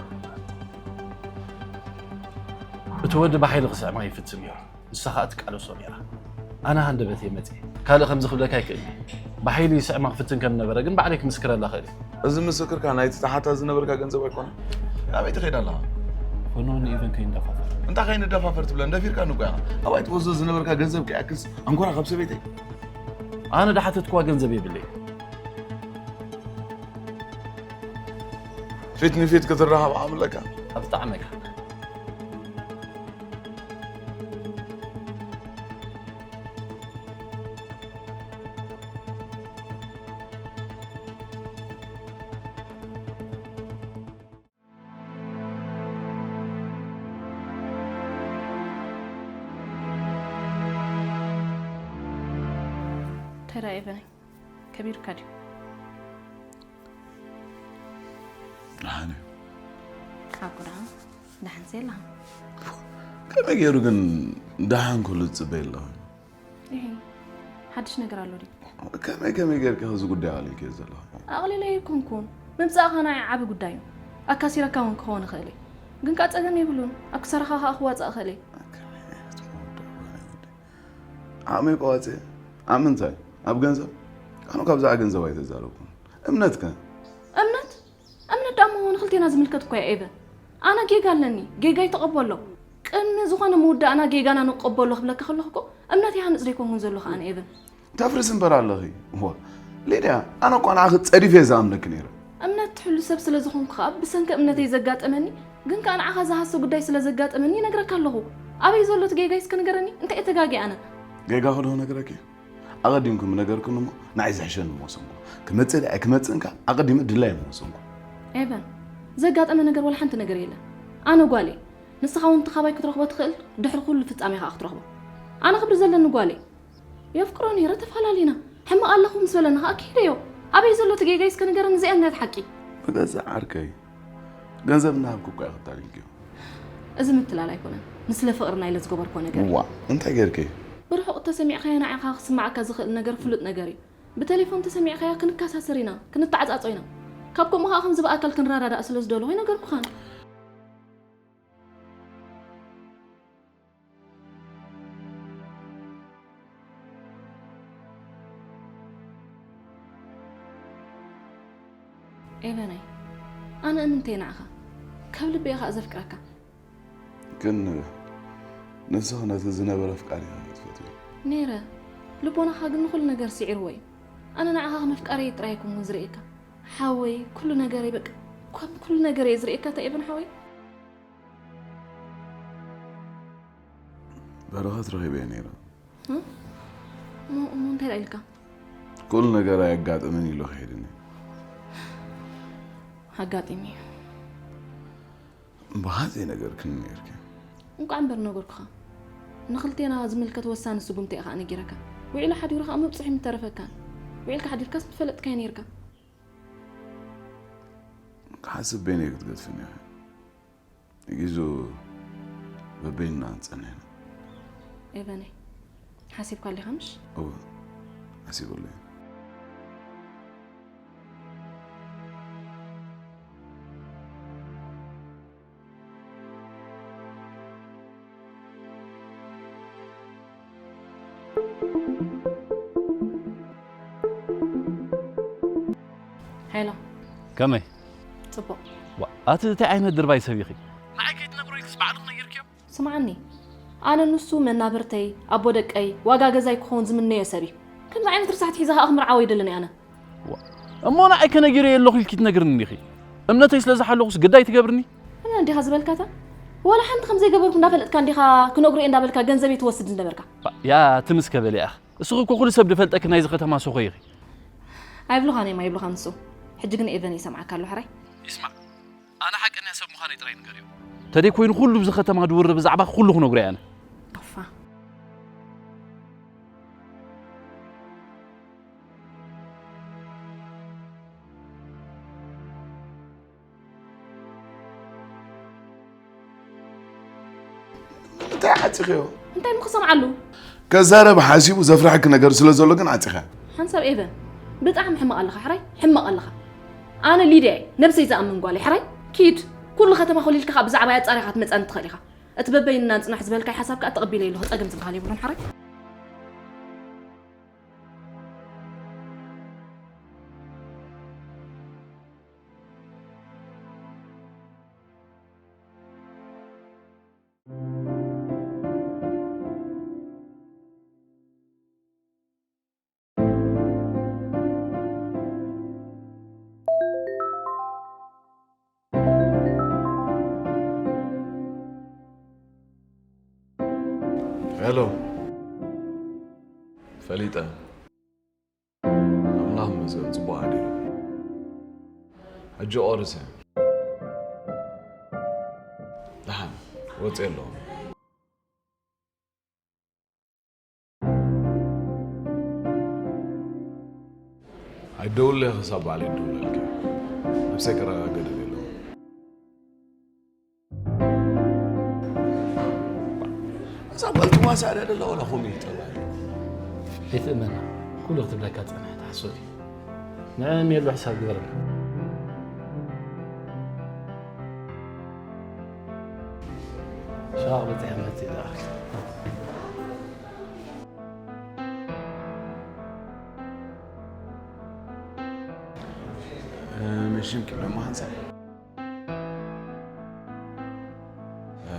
እቲ ወዲ ብሓይሊ ክስዕማ ይፍትን ነይሩ። ንሳ ኸኣ ትቃለሶ ነይራ። ኣነ ሃንደበት እየ መጺአ። ካልእ ከምዚ ክብለካ ኣይክእልን እየ። ብሓይሊ ይስዕማ ክፍትን ከም ዝነበረ ግን ባዕለይ ክምስክረላ እኽእል እየ። እዚ ምስክርካ ናይቲ ተሓታ ዝነበርካ ገንዘብ ኣይኮነን? ናበይ ትኸይድ ኣለኻ? ፈኖ ንኤቨን ከይንደፋፈር። እንታይ ከይንደፋፈር ትብለን? ደፊርካኒ እኮ ኢኻ። ኣባይ ትወስዶ ዝነበርካ ገንዘብ ከይኣክልስ ኣንኮራ ካብ ሰበይተይ? ኣነ ዝሓተትክዋ ገንዘብ የብለይን። ፊት ንፊት ክትራኸብ ዓቕሚ ኣለካ? ኣብ ዝጠዓመካ። እንታይ ደኣ ኤቨነይ፣ ከቢድካ ድዩ? ደሓን እዩ። ካብ ኩዳ ደሓን ሰየላ። ከመይ ገይሩ ግን ደሓን ክህሉ ዝፅበይ ኣለኹ? ይሄ ሓድሽ ነገር ኣሎ ድዩ? ከመይ ከመይ ጌርካ እዚ ጉዳይ ኣቕሊልክዮ ዘለኹ? ኣቕሊለ ኣይኮንኩን። ምምጻእኻ ናይ ዓቢ ጉዳይ እዩ። ኣካሲረካ እውን ክኸውን ይኽእል እዩ። ግን ከኣ ጸገም የብሉን። ኣብ ክሳራኻ ከኣ ክዋጻእ ይኽእል እዩ። ዓቕመይ ቀዋጽ ኣብ ምንታይ? ኣብ ገንዘብ? ኣነ ካብዛ ገንዘብ ኣይተዛረብኩን። እምነትከ? እምነት እምነት ዳሞ ንክልቴና ዝምልከት እኮ እያ ኤቨን። ኣነ ጌጋ ኣለኒ፣ ጌጋ ይተቐበሎ። ቅድሚ ዝኾነ መወዳእና ጌጋና ንቀበሎ ክብለካ ከለኹ እኮ እምነት ይሃንጽ ዘይኮንኩን ዘለኹ ኣነ ኤቨን። ተፍርስ እምበር ኣለኺ። ዋ ሊድያ፣ ኣነ እኳ ንዓኺ ጸዲፈ እየ ዝኣምነኪ ነይረ። እምነት ትሕሉ ሰብ ስለ ዝኾንኩ ከኣ ብሰንኪ እምነተይ ዘጋጠመኒ ግን ከኣ ንዓኻ ዝሃሲ ጉዳይ ስለ ዘጋጠመኒ ይነግረካ ኣለኹ። ኣበይ ዘሎ እቲ ጌጋይ እስከ ንገረኒ፣ እንታይ እየ ተጋግየ ኣነ? ጌጋኺ ዶ ክነግረኪ? ኣቐዲምኩ ምነገርኩኒ እሞ ንዓይ ዝሕሸኒ ምወሰንኩ። ክመጽእ ድኣ ኣይክመጽእን ከኣ ኣቐዲመ ድላየ ምወሰንኩ። ኤቨን፣ ዘጋጠመ ነገር ዋላ ሓንቲ ነገር የለን። ኣነ ጓል እየ። ንስኻ እውን እቲ ካባይ ክትረኽቦ ትኽእል፣ ድሕሪ ኩሉ ፍጻሜ ከኣ ክትረኽቦ። ኣነ ክብሪ ዘለኒ ጓል እየ። የፍቅሮ ነይረ፣ ተፈላለና። ሕማቕ ኣለኹ ምስ በለኒ ከኣ ክሂደዮ። ኣበይ ዘሎ እቲ ጌጋይ እስከ ንገረኒ፣ እዚኣ እያ እቲ ሓቂ። ብገዛእ ዓርከይ ገንዘብ እናሃብኩ እኳ እየ ክታሊልክዮ። እዚ ምትላል ኣይኮነን፣ ንስለ ፍቕርና ኢለ ዝገበርክዎ ነገር እዩ። ዋ እንታይ ጌርኪ? ብርሑቕ እተሰሚዕካዮ ንዓኻ ክስምዓካ ዝኽእል ነገር ፍሉጥ ነገር እዩ። ብተሌፎን ተሰሚዕካዮ ክንከሳሰር ኢና፣ ክንተዓጻጾ ኢና። ካብ ከምኡ ከኣ ከምዚ ብኣካል ክንረዳዳእ ስለ ዝደለኹ ኣይነገርኩኻን። ኤቨነይ፣ ኣነ እምንተይ ንዓኻ ካብ ልቢ እየ ኸኣ ዘፍቅረካ። ግን ንስኺ ነቲ ዝነበረ ኣፍቃሪኻ ትፈትዊ። ነይረ፣ ልቦናኻ ግን ንኹሉ ነገር ስዒርዎ እዩ። ኣነ ንዓኻ ከም ኣፍቃሪየይ ጥራይ ኣይኮንኩን ዝርእየካ፣ ሓወይ፣ ኩሉ ነገረይ፣ በቃ ከም ኩሉ ነገር እየ ዝርእየካ። እታ ኤቨን ሓወይ። በረኸት ረኺበዮ ነይረ። እሞ እሞ እንታይ ደኣ ኢልካ? ኩሉ ነገር ኣየጋጥምን ኢሉ ክሒድኒ። ኣጋጢሙ እዩ። ብሃፀይ ነገርክኒ ነይርኪ። እንቋዕ እምበር ነገርኩኻ። ንኽልቴና ዝምልከት ወሳኒ ስጉምቲ እየ ኸዓ ነጊረካ። ውዒሉ ሓዲሩ ኸዓ ምብፅሑ ምተረፈካን። ውዒልካ ሓዲርካስ ምፈለጥካዮ ነይርካ። ክሓስብ በይነይ ክትገድፍኒ ኢኺ። ንጊዙ በበይንና ንጸንሕ ኢና። ኤቨነይ፣ ሓሲብካ ኣሊኻ ምሽ? እወ፣ ሓሲበሉ እየ። ሄሎ፣ ከመይ? ጽቡቕ። ዋ፣ ኣቲ እንታይ ዓይነት ድርባይ ሰብ ኢኺ? ንዓይ ከይትነግሮ ኢልክስ ባዕልኺ ነጊርክዮ? ስምዓኒ፣ ኣነ ንሱ መናብርተይ፣ ኣቦ ደቀይ፣ ዋጋ ገዛይ ክኸውን ዝምነዮ ሰብ እዩ። ከምዚ ዓይነት ርሳሕቲ ሒዘ ከኣ ክምርዓዎ ኣይደልን እየ ኣነ። ዋ፣ እሞ ንዓይ ከነጊረዮ ኣለኹ ኢልኪ ትነግርኒ ኢኺ? እምነተይ ስለ ዝሓለኹስ ግዳይ ትገብርኒ? እምነ እንዲኻ ዝበልካታ? ዋላ ሓንቲ ከም ዘይገበርኩ እንዳፈለጥካ እንዲኻ ክነግሮ እየ እንዳበልካ ገንዘበይ ትወስድ ዝነበርካ። ያ ትምስ ከበል እያ። እስኺ እኮ ኩሉ ሰብ ዝፈልጠኪ ናይዚ ከተማ ሶኾ ኢኺ። ኣይብሉኻን እዮም ኣይብሉኻን ንሱ። ሕጂ ግን ኤቨን ይሰምዓካ ኣሎ ሕራይ። ይስማዕ። ኣነ ሓቀኛ ሰብ ምዃነይ ጥራይ ንገርዮ። ተደይ ኮይኑ ኩሉ ብዚ ከተማ ድውር ብዛዕባ ኩሉ ክነግሮ እየ ኣነ። ኦፋ። እንታይ ዓፂኽዮ? እንታይ ምኽሰምዓሉ? ከዛረብ ሓሲቡ ዘፍርሐኪ ነገር ስለ ዘሎ ግን ዓፂኻ። ሓንሳብ ኤቨን ብጣዕሚ ሕማቕ ኣለኻ ሕራይ፣ ሕማቕ ኣለኻ። ኣነ ሊድያ እየ፣ ነብሰይ ዝኣምን ጓል እየ ሕራይ። ኪድ ኩሉ ከተማ ኮሊልካ ካብ ብዛዕባ ኣጻሪኻ ክትመጻኒ ትኽእል ኢኻ። እቲ በበይንና ንጽናሕ ዝበልካይ ሓሳብ ከኣ ተቐቢለ ኣለኹ፣ ጸገም ዝበሃል የብሉን ሕራይ። ሄሎ፣ ፈሊጠ። ኣምላኽ ይመስገን፣ ጽቡቕ ዓዲሉ። ሕጂ ቆርሰ። ደሓን፣ ወጽየ ኣለኹ። ኣይደውልለይ ክሳብ ባዕለይ እደውለልኪ። ነብሰይ ክረጋገ ደልየ ኣለኹ። እዛ ጓል ትዋሳእ ድያ ደላ ዋላ ከምኡ እዩ ጠባይ? ኣይትእመና። ኩሉ ክትብለካ ጸኒሓ ትሓስብ እዩ። ንዕ ሜሉ ሕሳብ ግበረላ። ሻቕ በጺሐ መጽእ ይልኣኽ። እ፣ ምን ሽምኪ? መማ ሓንሳብ? እ፣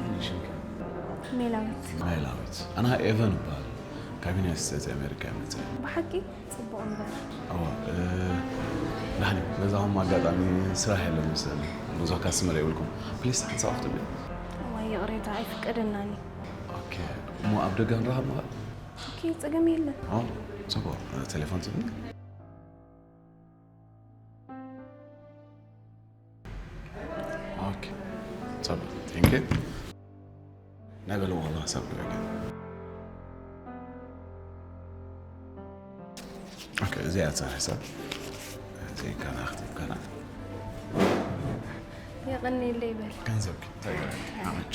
ምን ሽምኪ? ሜላዊት። ሜላዊት። ኣና ኤቨን እበሃል። ካብ ዩናይትድ ስቴትስ ኣሜሪካ እየ መፅእ። ብሓቂ? ጽቡቕ እምበር። እዋ፣ እ፣ ዳሕኒ፣ በዛኹም ኣጋጣሚ ስራሕ የለን መሰለኒ። ብዙሕ ካስተመር የብልኩም። ፕሊስ፣ ሓንሳብ ኣፍትኒ። እዋ፣ ይቕሬታ፣ ኣይፍቀደናን እዩ። ኦኬ፣ እሞ ኣብ ደገ ክንራኸብ ንኽእል? ኦኬ፣ ጸገም የለን። ኦ፣ ጽቡቕ። ቴሌፎን ትብኒ? ኦኬ፣ ጽቡቕ። ቴንክ ዩ። ናይ በለ ዋላ ሓሳብ ገበኛ። ኦኬ፣ እዚኣ እታ ሓሳብ። እዚኣ ካና ኣኽቲብ ካና። የቐንየለይ በል። ገንዘብኪ፣ እንታይ ገበኛ? ኣመቸ።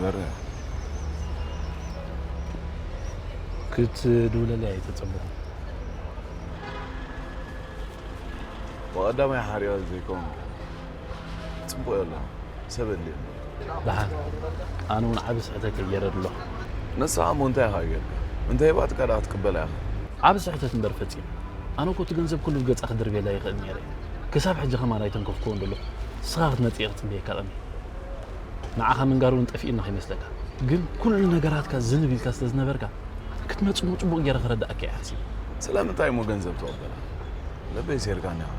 በረ። ክትድውለለይ ኣይተጸበኹን። ብቐዳማይ ሓርያ ዘይኮን ጽቡቕ የሎ፣ ሰብ የድልየኒ። ደሓን፣ ኣነ እውን ዓቢ ስሕተት እየ ገይረ ኣለኹ። ንስኻ እሞ እንታይ ኢኻ ጌርካ? እንተ ሂባትካ ደኣ ክትቅበላ ኢኻ? ዓቢ ስሕተት እምበር ፈጺመ። ኣነ እኮ እቲ ገንዘብ ኩሉ ብገጻ ክድርብየላ ይኽእል ነይረ። ክሳብ ሕጂ ከማን ኣይተንከፍክዎን ዘለኹ። ንስኻ ክትመጽእ እየ ክጽበየካ ቀንየ። ንዓኻ ምንጋር እውን ጠፊእና ከይመስለካ። ግን ኩሉ ነገራትካ ዝንብ ኢልካ ስለ ዝነበርካ፣ ክትመጽእ እሞ ጽቡቕ ገይረ ክረድኣካ እየ ሓሲበ። ስለምንታይ እሞ ገንዘብ ትቕበላ? ልበይ ሴርካኒ ኢኻ።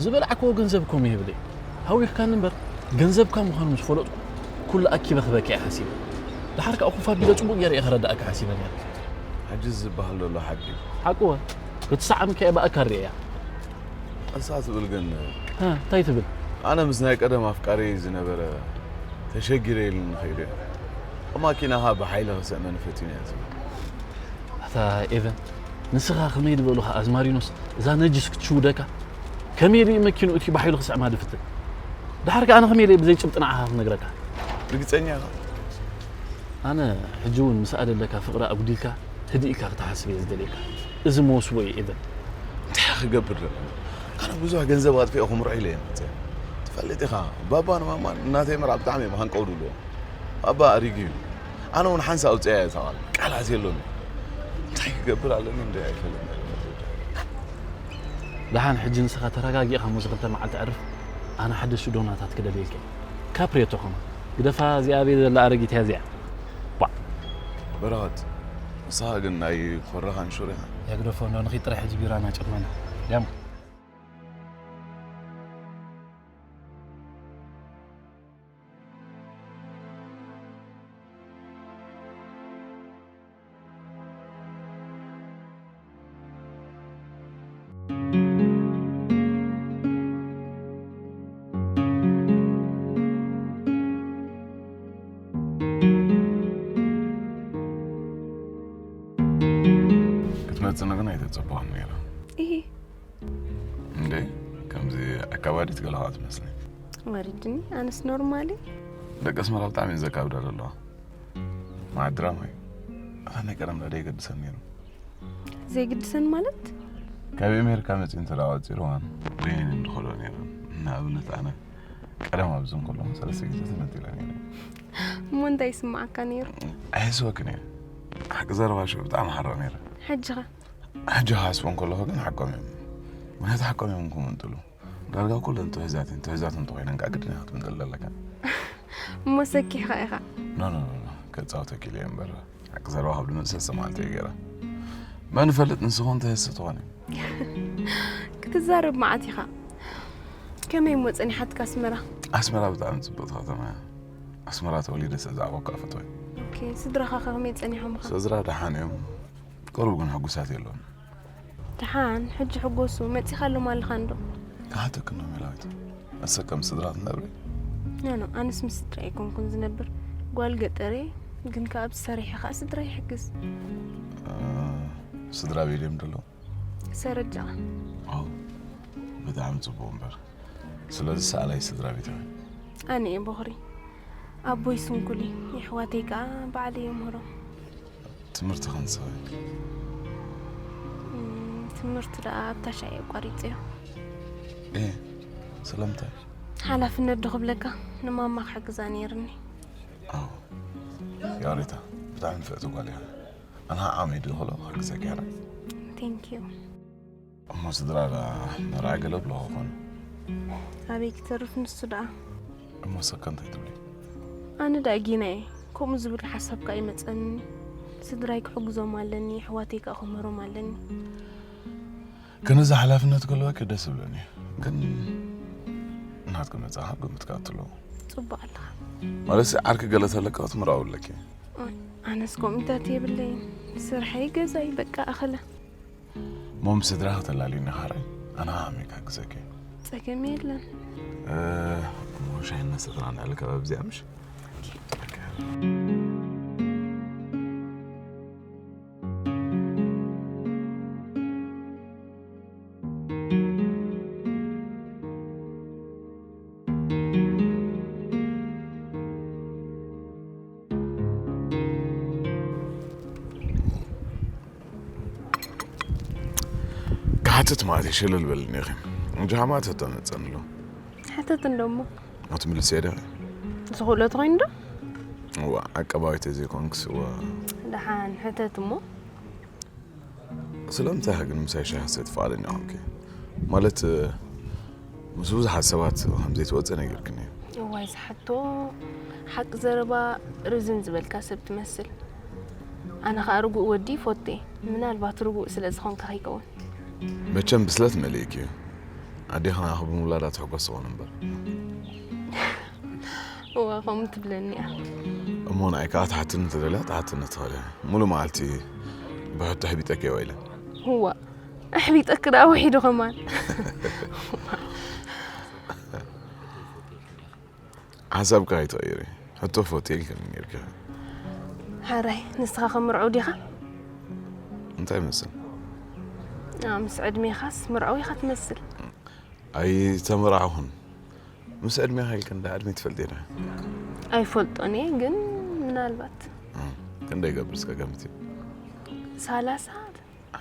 ዝበላዕክዎ ገንዘብ እኮ ምሂብለይ። ሃዊኽካኒ እምበር፣ ገንዘብካ ምዃኑ ምስ ፈለጥኩ፣ ኩሉ ኣኪበ ክበካ እየ ሓሲበ። ደሓር ከኣ ኮፍ ኣቢለ ጽቡቕ ገይረ እየ ክረድኣካ ሓሲበ ነይረ። ሕጂ ዝበሃል ዘሎ ሓቂ እዩ። ሓቂ እወ፣ እቲ ሰዓምካ እየ ብኣካል ርእየያ። ቀሳ ትብል ግን። ሃ፣ እንታይ ትብል? ኣነ ምስ ናይ ቀደም ኣፍቃሪየይ ዝነበረ ተሸጊረ ኢሉኒ ከይዱ እየ። ማኪናኻ ብሓይሊ ክስዕመኒ ፈቲኑ እየ ዝብል። ኣታ ኤቨን፣ ንስኻ ከመይ ዝበሉኻ ኣዝማሪኖስ እዛ ነጅስ ክትሽውደካ፣ ከመይ ኢሉ እዩ መኪንኡ እቲ ብሓይሉ ክስዕማ ዝፍትን? ደሓር ከኣ ኣነ ከመይ ኢለ ብዘይ ጭብጢ ንዓኻ ክነግረካ? ርግጸኛ ኢኻ? ኣነ ሕጂ እውን ምስኣ ዘለካ ፍቕሪ ኣጉዲልካ ህድእ ኢልካ ክትሓስብ እየ ዝደልየካ። እዚ መወስቦ እዩ ኤቨን። እንታይ ክገብር ደለኒ? ኣነ ብዙሕ ገንዘብ ኣጥፊኤ ክምርዖ ኢለ እየ መፅእ። ትፈልጥ ኢኻ፣ ባባን ማማን እናተይ መርዓ ብጣዕሚ እዮም ሃንቀው ዝብልዎ። ባባ ኣሪጉ እዩ። ኣነ እውን ሓንሳእ ኣውፅኣ እየ እታ ቃል። ቃላት የሎን። እንታይ ክገብር ኣለኒ እንደ ኣይፈልጥን። ደሓን ሕጂ ንስኻ ተረጋጊእኻ እሞ እዚ ክልተ መዓልቲ ዕርፍ፣ ኣነ ሓደሽቲ ዶናታት ክደልየልካ እየ። ካፕሬቶ ከማን። ግደፋ እዚኣ ኣበይ ዘላ ኣረጊት እያ እዚኣ። ቧዕ። በረኸት፣ ንስኻ ግን ናይ ኮራኻ ንሹር ኢኻ። የግደፎ እንዶ ንኺድ ጥራሕ ሕጂ ቢራና ጨመና። ያም። ክትመጽእኒ ግን ኣይተጸበኹን ነይረ። እሂ። እንዴ፣ ከምዚ ኣካባዲት ገለኻ ትመስሊ። ወሪድኒ፣ ኣነስ ኖርማል እየ። ደቂ ኣስመራ ብጣዕሚ እየን ዘካብዳ ዘለዋ። መዓት ድራማ እዩ። ኣታ ናይ ቀደም ዳ የገድሰን ነይሩ። ዘይግድሰን ማለት? ካብ ኣሜሪካ መጺኡ እንተ ደኣ ቆጺርዋን በየን እዮም ዝኸድኦ ነይሮም። ንኣብነት ኣነ ቀደም ኣብዚ እንከሎ ሰለስተ ግዜ ተመንጢለ ነይረ። እሞ እንታይ ይስምዓካ ነይሩ? ኣይሕስበክን እየ። ሓቂ ዘረባ ሽዑ ብጣዕሚ ሓርቕ ነይረ። ሕጂ ኸ? ሕጂ ክሓስቦ እንከለኹ ግን ሓቆም እዮም። ምኽንያቱ ሓቆም እዮም ክምንጥሉ። ዳርጋ ኩለን ትሕዛት እየን። ትሕዛት እንተኾይነን ከኣ ግድን ኢኻ ክትምንጥል ዘለካ። እሞ ሰኪሕካ ኢኻ። ኖ፣ ኖ፣ ኖ፣ ኖ። ከጻውተኪ ኢለ እየ እምበር። ሓቂ ዘረባ ካብ ድመጽእ ሰለስተ መዓልቲ እየ ገይረ። መን ይፈልጥ ንስኹም ተየስት ትኾኒ። ክትዛረብ መዓት ኢኻ። ከመይ እሞ ጸኒሓትካ ኣስመራ? ኣስመራ ብጣዕሚ ጽብቕቲ ከተማ እያ። ኣስመራ ተወሊደ ስለ ዝዓበኩ ኣፈትዋ። ኦኬ፣ ስድራኻ ከ ከመይ ጸኒሖምኻ? ስድራ ደሓን እዮም። ቅሩብ ግን ሕጉሳት የለውን። ደሓን ሕጂ ሕጎሱ መጺኻ ኣሎም ኣለኻ እንዶ? ክሓተክን ዶ ሜላዊት? ንሰ ከም ስድራ ትነብሪ? ኖ ኖ፣ ኣነስ ምስ ስድራ ኣይኮንኩን ዝነብር። ጓል ገጠር እየ፣ ግን ከኣ ብሰሪሐ ከኣ ስድራ ይሕግዝ። ስድራ ቤት እዮም ደሎ? ሰረጃ። ኣው ብጣዕሚ ጽቡቕ እምበር። ስለዚ ሰኣላይ ስድራ ቤታዊ። ኣነ እየ ቦኽሪ። ኣቦይ ስንኩል እዩ፣ የሕዋተይ ከኣ ባዕለይ እየ ምህሮም። ትምህርቲ ክንስኸ? ትምህርቲ ደኣ ኣብ ታሻ እየ ኣቋሪጸዮ። ኤ ስለምንታይ? ሓላፍነት ዶ ክብለካ ንማማ ክሕግዛ ነይርኒ። ኣው ያሬታ ብጣዕሚ ንፍዕቲ ጓል እያ። ኣና ዓመይ ድኸሎ ክሕግዘኪ እያ። Thank you። እሞ ስድራ ደኣ መርዓ ገለ ብለኹ ኾኑ። ኣበይ ክተርፍ ንሱ ደኣ። እሞ ሰከ እንታይ ትብሊ? ኣነ ደኣ ጌና እየ። ከምኡ ዝብል ሓሳብ ከኣ ይመጸኒ። ስድራይ ክሕግዞም ኣለኒ፣ ኣሕዋተይ ከኣ ክምህሮም ኣለኒ። ከነዚ ሓላፍነት ከለዋኪ ደስ ይብለኒ። ግን ናትኪ መጻኻ ግምት ከኣ ትሎ። ጽቡቕ ኣለኻ። ማለትሲ ዓርኪ ገለ ተለካ ክትምርዓው ኣለኪ። ኣነስ ከምኡታት የብለይን። ስርሐይ ገዛይ በቃ ኣኸለ። እሞ ምስ ስድራኺ ተላልዩኒ ኻረ ኣነ ኸዓ ከመይ ክሕግዘኪ? ጸገም የለን። እሞ ሻሂ እናሰተና ንዕለ ከባቢ እዚኣ ምሽ? ክሓትት ማለት እዩ፣ ሽልል በልኒ ኢኺ። እንጂ ሃማት ሕቶ መጸኒ ኣሎ። ሕተት እንዶ እሞ። ኣትምልስ እየ ዶ? ዝኽእሎ ተኾይኑ ዶ? እዋ፣ ዓቀባዊተ ዘይኮንክስ፣ እዋ። ደሓን ሕተት እሞ። ስለምንታይ ኢኻ ግን ምሳይ ሻሂ ክትሰቲ ፍቓደኛ ኮንኪ? ማለት፣ ምስ ብዙሓት ሰባት ከም ዘይትወጽእ ነጊርክኒ እዩ። እዋይ ዝሓቶ ሓቂ ዘረባ ርዝን ዝበልካ ሰብ ትመስል። ኣነ ኸኣ ርጉእ ወዲ ይፎቴ። ምናልባት ርጉእ ስለ ዝኾንካ ከይከውን። መቸም ብስለት መሊእኪ እዩ። ኣዴኽና ኣኹ ብምውላዳ ትሕጎስ ትኾን እምበር። እዋ ከምኡ ትብለኒ እያ። እሞ ንኣይ ከኣ ትሓትኒ ተደልያ ትሓትኒ ትኽእል እያ። ሙሉ መዓልቲ ብሕቶ ኣሕቢጠኪ እየ ኢለ። እዋ ኣሕቢጠኪ ደኣ ውሒዱ ከማን። ሓሳብካ ኣይትቐይሪ። ሕቶ ፎቴ ኢልክኒ ነይርኪ። ሕራይ ንስኻ ከምርዑ ዲኻ? እንታይ ይመስል? ምስ ዕድሜኻስ ምርዑ ኢኻ ትመስል። ኣይተመራዕኹን። ምስ ዕድሜኻ ኢልክን ዳ ዕድመይ ትፈልጢ ዶ? ኣይፈልጦን እየ ግን ምናልባት። ክንደይ ይገብር እስከ ገምቲ። ሳላሳ።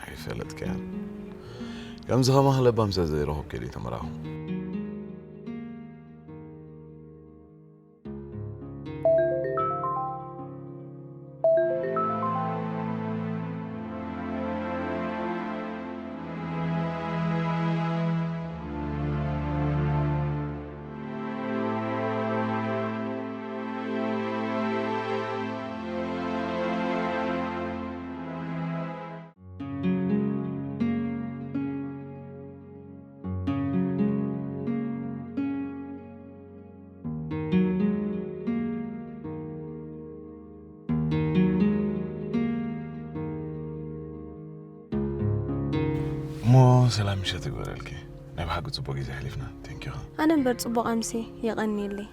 ኣይፈለጥክያን። ከምዚ ከማኺ ለባም ስለ ዘይረኸብኩ እየ ተመራኹ። እሞ ሰላም ምሸት ይግበረልኪ። ናይ ብሓቂ ጽቡቕ ግዜ ኣሕሊፍና። ቴንኪዩ። ኣነ እምበር ጽቡቕ ኣምሲ የቐንየለይ።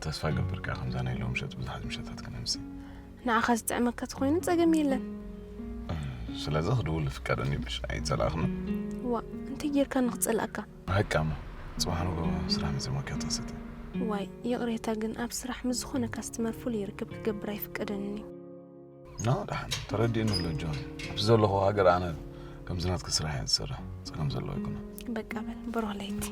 ተስፋ ገብር ከኣ ከምዛ ናይ ሎም ምሸት ብዙሓት ምሸታት ክነምሲ። ንዓኻ ዝጥዕመካ ተኾይኑ ጸገም የለን። ስለዚ ክድውል ፍቀደኒ ምሽ ኣይጸላእኽን። ዋ እንታይ ጌርካ ንኽጸላእካ? ብሓቂ እሞ ጽባሕ ንጎ ስራሕ መጺሞኪ ክትኽስቲ። ዋይ ይቕሬታ ግን ኣብ ስራሕ ምስ ዝኾነ ካስትመር ፍሉይ ርክብ ክገብር ኣይፍቀደንን እዩ። ኖ ደሓን ተረዲእኒ ኣሎ ጆን። ኣብቲ ዘለኹ ሃገር ኣነ ከምዚ ናትኪ ስራሕ እየ ዝሰርሕ። ጸገም ዘለዎ ኣይኮነን። በቃ በል ብሩኽ ለይቲ።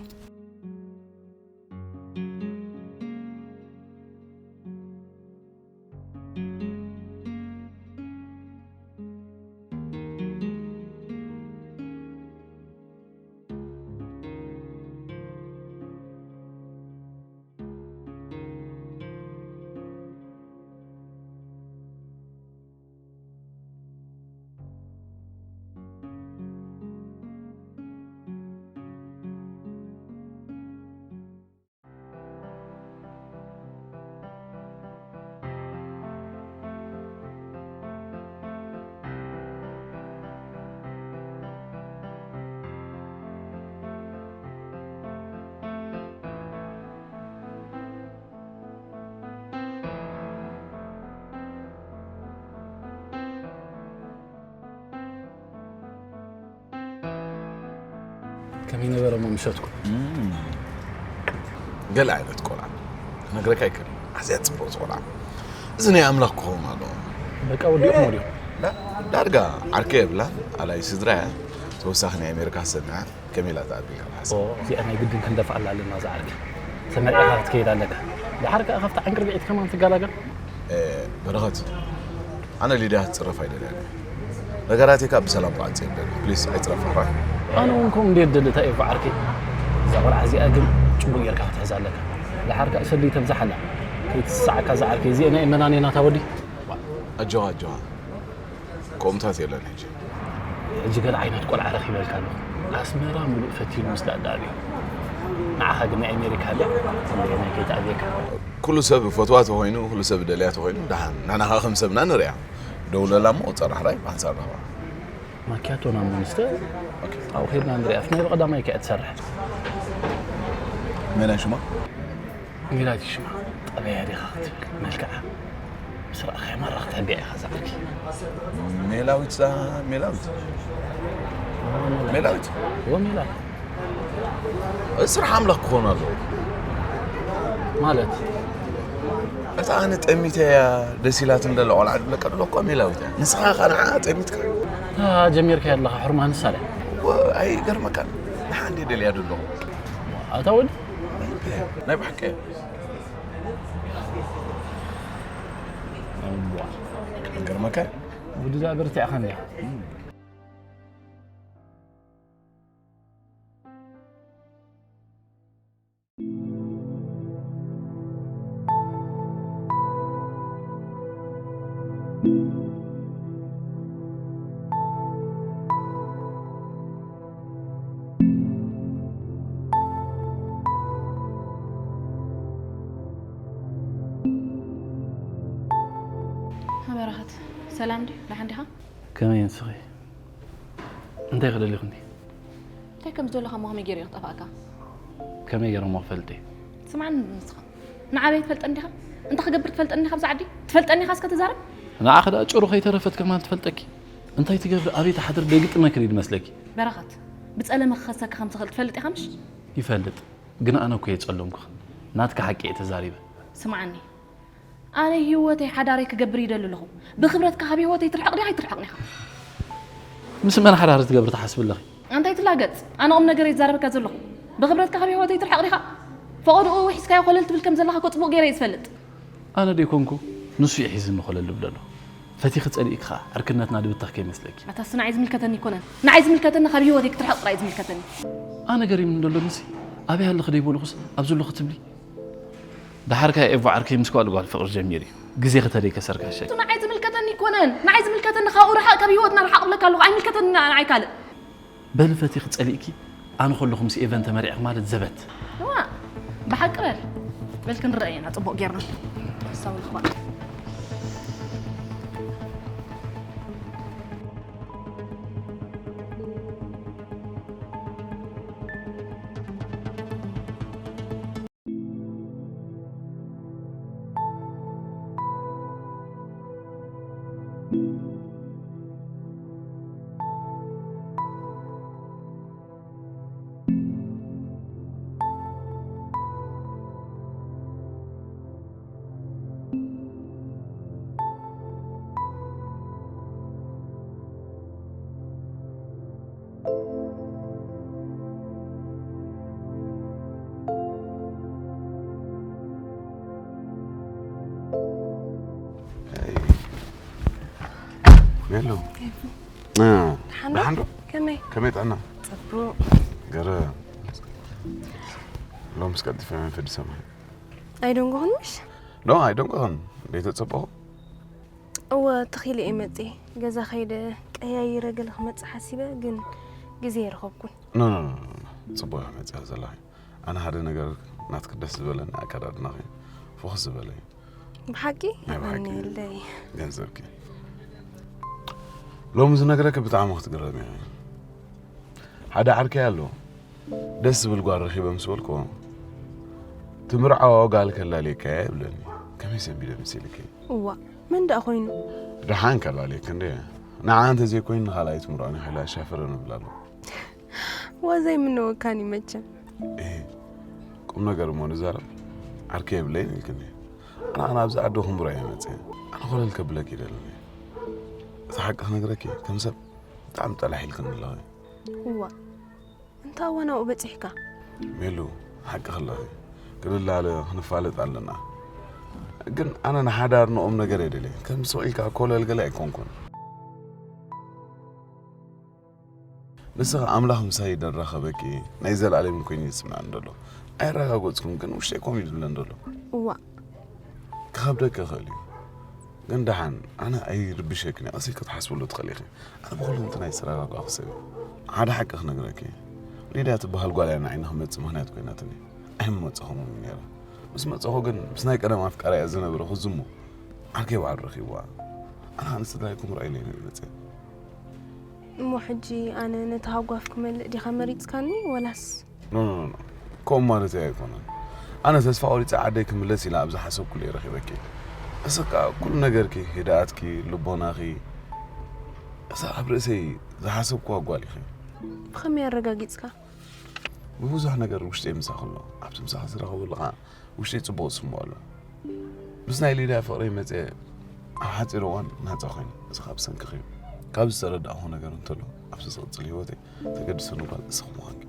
ከመይ ነበረ እሞ ምሸትኩም? ገለ ዓይነት ቆልዓ ክነግረካ ኣይክእል። ኣዝያ ጽቡቕ ቆልዓ። እዚ ናይ ኣምላኽ ክኸውን ኣለዎ። በቃ ወዲእኹም ወዲኹም። ላ ዳርጋ ዓርከይ የብላን ኣላይ ስድራ እያ። ተወሳኺ ናይ ኣሜሪካ ሰሚዓ ከመይ ኢላ ተኣቢልካ ትሓስብ? እዚኣ ናይ ግድን ክንደፍኣላ ኣለና። ዝዓርኪ ተመርዒኻ ክትከይድ ኣለካ። ድሓር ከኣ ካብቲ ዓንቅርቢዒት ከማን ትገላገል። በረኸት ኣነ ሊድያ ክትጽረፍ ኣይደልያን። ነገራተይ ከኣ ብሰላም ክዓጽ የብለኒ ፕሊስ ኣይጽረፋ። ኣነ እውን ከምኡ እንድየ ዝደሊ እታ ኤቫ ዓርከይ። እዛ ቆልዓ እዚኣ ግን ጽቡቕ ጌርካ ክትሕዛ ኣለካ። ድሓር ከኣ ሰልይ ተብዝሓላ ከይትስዓካ። ዝዓርከይ እዚአ ናይ መናን ናታ ወዲ። ኣጆኻ ኣጆኻ ከምኡታት የለን ሕጂ። ሕጂ ገለ ዓይነት ቆልዓ ረኺበልካ ኣለኹ። ኣስመራ ሙሉእ ፈቲኑ ምስ ደኣ ደኣ ኣብዩ። ንዓኻ ግን ናይ ኣሜሪካ ኣልያ። ክንደየናይ ከይትኣብየካ። ኩሉ ሰብ ፈትዋ ተኾይኑ ኩሉ ሰብ ደልያ ተኾይኑ ደሓን ንሕና ከዓ ከም ሰብና ንሪኣ። ደውለላ እሞ ፀራሕ ራይ ብኣንፃር ናባ። ማኪያቶ ናብ ሚኒስተር ኣብኡ ከይድና ንሪኣ። ናይ ብቐዳማይ ከ እያ ትሰርሕ። መን ሽማ? ሜላት ሽማ ጠበያ ዲኻ ክትብል መልክዓ ምስ ረኣኻያ ማራ ክትሕብያ ኢኻ ዝዓርኪ። ሜላዊት ዛ ሜላዊት ሜላዊት ወ ሜላት ስራሕ ኣምላኽ ክኾን ኣለዎ። ማለት እታ ኣነ ጠሚተ እያ ደስ ኢላት እንደለ ቆልዓ ድብለካ ድሎ እኮ ሜላዊት እያ። ንስኻ ኸ ንዓ ጠሚትካ እታ ጀሚርካ ኣለኻ ሕርማ ንሳ እያ። ኣይገርመካን ንሓ እንዴ ደልያ ድሎ ኣታ ወዲ ናይ ብሓቂ እያ። ገርመካ ወዲ ዛ በርቲዕኻ እንዲኻ በረኸት ሰላም ድዩ? ደሓን ዲኻ? ከመይ ንስኺ? እንታይ ክደሊኹኒ? እንታይ ከም ዝደለኻ እሞ ከመይ ገይሩ እዩ ክጠፍኣካ? ከመይ ገይረ እሞ ክፈልጥ እየ? ስምዓኒ ንስኻ ንዓበይ ትፈልጠኒ ዲኻ? እንታይ ክገብር ትፈልጠኒ ዲኻ ኣብዚ ዓዲ? ትፈልጠኒ ኢኻ እስከ ትዛረብ? ንዓኺ ደኣ ጭሩ ከይተረፈት ከማን ትፈልጠኪ። እንታይ ትገብሪ ኣበይ ትሓድሪ ደይግጥመኪ ድዩ ዝመስለኪ? በረኸት ብጸለመ ክኸሰካ ከም ዝኽእል ትፈልጥ ኢኻ ምሽ? ይፈልጥ ግን ኣነ እኮ እየ ጸለምኩኽን ናትኪ ሓቂ እየ ተዛሪበ። ስምዓኒ ኣነ ህይወተይ ሓዳረይ ክገብር ይደሊ ኣለኹ። ብኽብረትካ ካብ ህይወተይ ትርሕቕ ዲኻ ኣይትርሕቕን ኢኻ? ምስ መን ሓዳር ክትገብሪ ትሓስቢ ኣለኺ? ኣንታይ ትላገጽ? ኣነ ቁምነገር እየ ዝዛረበካ ዘለኹ። ብኽብረትካ ካብ ህይወተይ ትርሕቕ ዲኻ? ፈቐድኡ ውሒስካዮ ኮለል ትብል ከም ዘለኻ እኮ ጽቡቕ ገይረ እየ ዝፈልጥ። ኣነ ደይኮንኩ ንሱ እዩ ሒዝኒ ኮለል ዝብል ዘሎ። ፈቲኺ ጸሊእኪ ኸኣ ዕርክነትና ድብተኽ ከይመስለኪ። ኣታ እሱ ንዓይ ዝምልከተኒ ኣይኮነን። ንዓይ ዝምልከተኒ ካብ ህይወተይ ክትርሕቕ ጥራይ እዩ ዝምልከተኒ። ኣነ ገሪሙኒ ዘሎ ንሲ ኣበይ ኣለኺ ደይበልኹስ ኣብ ዘለኹ ትብሊ? ደሓር ከኣ ኤቫ ዓርከይ ምስ ካልእ ጓል ፍቕሪ ጀሚሩ እዩ። ግዜኺ ተደይከሰርኪ ሓሻይ። ንዓይ ዝምልከተኒ ኣይኮነን። ንዓይ ዝምልከተኒ ካብኡ ርሓቕ፣ ካብ ህይወትና ርሓቕ እብለካ ኣለኹ። ኣይምልከተኒ ንዓይ ካልእ። በሊ ፈቲኺ ጸሊእኪ ኣነ ከለኹ ምስ ኤቨን ተመሪዕኺ ማለት ዘበት። እዋ ብሓቂ በል። በል ክንረኣ ኢና ጽቡቕ ጌርና። ሓሳብ ንኽባዕ። ሜሉ። ደሓን ዶ? ከመይ? ከመይ ጥዕና? ጽቡቕ። ገረ ሎምስ ቀልጢፈ መንፈዲ ሰማይ። ኣይደንጎኽን ምሽ? ኖ ኣይደንጎኽን። ደይተጸበኹ? እወ ተኺለ እየ መጽየ። ገዛ ከይደ ቀያይረ ገለ ክመጽእ ሓሲበ ግን ግዜ የረኸብኩን። ኖ ኖ ኖ ጽቡቕ ኢኻ መጽኻ ዘለኻ። ኣነ ሓደ ነገር ናትኪ ደስ ዝበለኒ ኣከዳድናኺ ፍኹስ ዝበለ እዩ። ብሓቂ ናይ ብሓቂ የቐንየለይ። ገንዘብኪ ሎሚ ዝነግረኪ ብጣዕሚ ክትግረሚ ኢኺ። ሓደ ዓርከይ ኣሎ ደስ ዝብል ጓል ረኺበ ምስ በልክዎ ትምርዓዋ ጓል ከላልየካ እየ ይብለኒ። ከመይ ሰንቢደ መሲልኪ? እዋ መን ደኣ ኮይኑ? ደሓን ከላልየኪ እንደ ንዓ እንተዘይኮይኑ ንኻልኣይ ትምርዖ ንኺላ ሻፈረ ንብል ኣሎ። ወዘይ ምነወካኒ መቸም። ቁም ነገር እሞ ንዛረብ። ዓርከይ የብለይን ኢልክኒ። ኣነ ኣነ ኣብዚ ዓዲ ክምሮ እየ መፅእ። ኣነ ኮለል ከብለክ ይደለኒ። እቲ ሓቂ ክነግረኪ ከም ሰብ ብጣዕሚ ጠላሕ ኢልክኒ ኣለኺ። እዋ እንታ እዋን ኣብኡ በፂሕካ? ሜሉ፣ ሓቂ ከለኺ ክንላለ ክንፋለጥ ኣለና። ግን ኣነ ንሓዳር ንኦም ነገር የደልየ ከም ስቕ ኢልካ ኮለል ገለ ኣይኮንኩን። ንስኻ ኣምላኽ ምሳይ ደራኸበኪ ናይ ዘለኣለም ኮይኑ ይስምዐን ደሎ። ኣይረጋገጽኩን ግን ውሽጠይ ኮም እዩ ዝብለን ደሎ። እዋ ክኸብደኪ ይኽእል እዩ። ግን ደሓን ኣነ ኣይርብሸክን እየ። ቀስ ኢልኪ ክትሓስብሉ ትኽእሊ ኢኺ። ኣነ ብኹሉ እንትን ኣይተረጋጋእኩ ሰብ እየ። ሓደ ሓቂ ክነግረኪ። ሊድያ ትበሃል ጓል እያ ንዓይ ንኽመጽእ ምኽንያት ኮይናትኒ። ኣይምመጻኹን እውን ነይረ። ምስ መጻኹ ግን ምስ ናይ ቀደም ኣፍቃሪ እያ ዝነበረ ክዝሙ ዓርከይ ባዕሉ ረኺብዋ። ኣነ ንስድራይ ክምርዖ ኢለ እየ መጽእ። እሞ ሕጂ ኣነ ነቲ ሃጓፍ ክመልእ ዲኻ መሪጽካኒ ወላስ? ኖ ኖ ኖ ከምኡ ማለት ኣይኮነን። ኣነ ተስፋ ቆሪፀ ዓደይ ክምለስ ኢለ ኣብ ዝሓሰብኩሉ እየ ረኺበኪ። እሰካ ኩሉ ነገርኪ፣ ህድኣትኪ፣ ልቦናኺ፣ እሳ ኣብ ርእሰይ ዝሓሰብኩዋ ጓል ኢኺ። ብኸመይ ኣረጋጊጽካ? ብብዙሕ ነገር ውሽጠይ ምሳኺ ኣሎ። ኣብቲ ምሳኺ ዝረኸበሉ ከዓ ውሽጠይ ጽቡቕ ዝስምዖ ኣሎ። ምስ ናይ ሊድያ ፍቕረይ መጽየ ኣብ ሓጺር እዋን ናጻ ኮይነ። እዚ ካብ ሰንክኺ እዩ። ካብ ዝተረዳእኹ ነገር እንተሎ ኣብዚ ዝቕጽል ህይወተይ ተገድሰኒ ጓል እስኺ ምዃንኪ።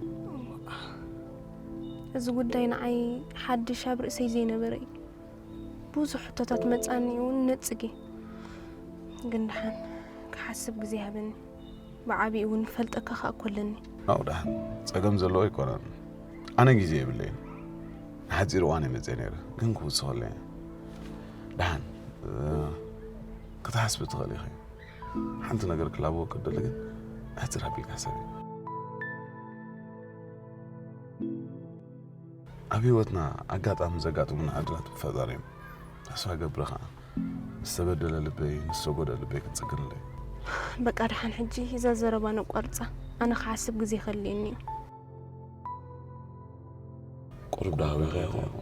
እዚ ጉዳይ ንዓይ ሓድሽ ኣብ ርእሰይ ዘይነበረ እዩ። ብዙሕ ሕቶታት መጻኒ እውን ነጽጊ። ግን ደሓን ክሓስብ ግዜ ሃበኒ። ብዓቢኡ እውን ክፈልጠካ ከኣ እኮ ኣለኒ። ናው ደሓን ጸገም ዘለዎ ኣይኮነን። ኣነ ግዜ የብለይን። ንሓጺር እዋን እየ መጽየ ነይረ ግን ክውስኸለይ እየ። ደሓን ክትሓስቢ ትኽእሊ ኢኺ። ሓንቲ ነገር ክላበወኪ እደሊ ግን ኣሕጽር ኣቢልካ ሕሰቢ። ኣብ ህይወትና ኣጋጣሚ ዘጋጥሙና ዕድላት ብፈጣሪ እዮም። ተስፋ ገብረ ኸዓ ዝተበደለ ልበይ ምስ ዝተጎድአ ልበይ ክትጽግንለይ። በቃ ደሓን ሕጂ እዛ ዘረባ ነቋርጻ። ኣነ ክሓስብ ግዜ ከድልየኒ እዩ። ቁሩብ ዳሃበ ከይኾን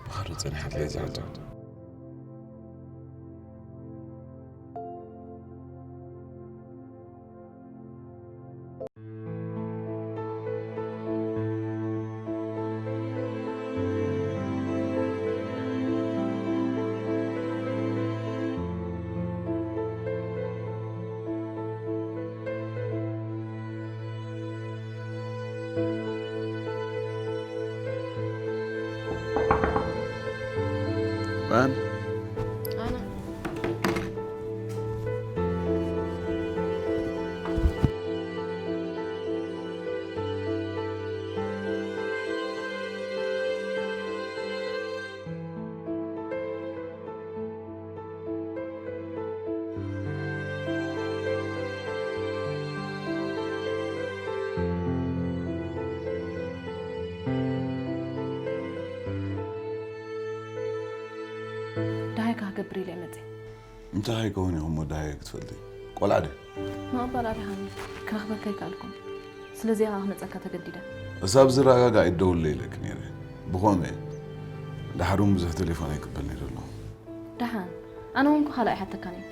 ብኻሪ ጸኒሓትለይ ዝሕቶ። ደሃይካ ክገብር ኢለ መፀ እንታይ ከይከውን ኢኹም ወዲ ሃየ ክትፈልጢ? ቆልዓ ድየ? መቐበል ኣድሃኒ ክረኽበካ ኣይከኣልኩን። ስለዚኣ ከዓ ክመፀካ ተገዲደ። እሳብ ዝረጋጋእ ይደውለይ ኢለኪ ነይረ። ብኸምኡ እየ። ደሓር እውን ብዙሕ ቴሌፎን ኣይቅበል ነይረ ኣለኹ። ደሓን ኣነ እውን እኮ ካልእ ኣይሓተካን እየ።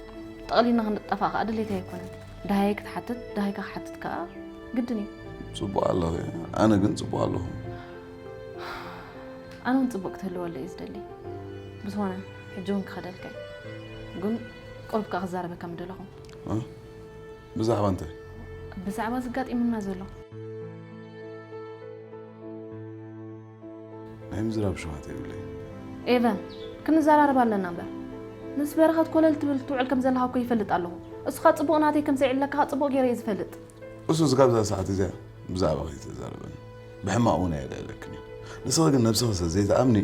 ጠቕሊልና ክንጠፋእ ከዓ ድሌተይ ኣይኮነን። ደሃየ ክትሓትት ደሃይካ ክሓትት ከዓ ግድን እዩ። ፅቡቕ ኣለኺ። ኣነ ግን ፅቡቕ ኣለኹ። ኣነ እውን ፅቡቕ ክትህልወለይ እዩ ዝደሊ። ብዝኾነ ሕጂ እውን ክኸደልካ እዩ። ግን ቁሩብ ከዓ ክዛረበካ ምደለኹ። እ? ብዛዕባ እንታይ? ብዛዕባ ዝጋጢሙና ዘሎ። ናይ ምዝራብ ሸውሃት የብለይ። ኤቨን፣ ክንዘራረብ ኣለና እምበር። ምስ በረኸት ኮለል ትብል ትውዕል ከም ዘለኻ እኮ ይፈልጥ ኣለኹ። እሱ ኸዓ ፅቡቕ ናተይ ከም ዘየዕልለካ ኸዓ ፅቡቕ ገይረ እየ ዝፈልጥ። እሱስ ካብዛ ሰዓት እዚኣ ብዛዕባ ከይተዛረበኒ። ብሕማቕ እውን ኣየልዕለክን እዩ። ንስኺ ግን ነብስኺ ስለ ዘይትኣምኒ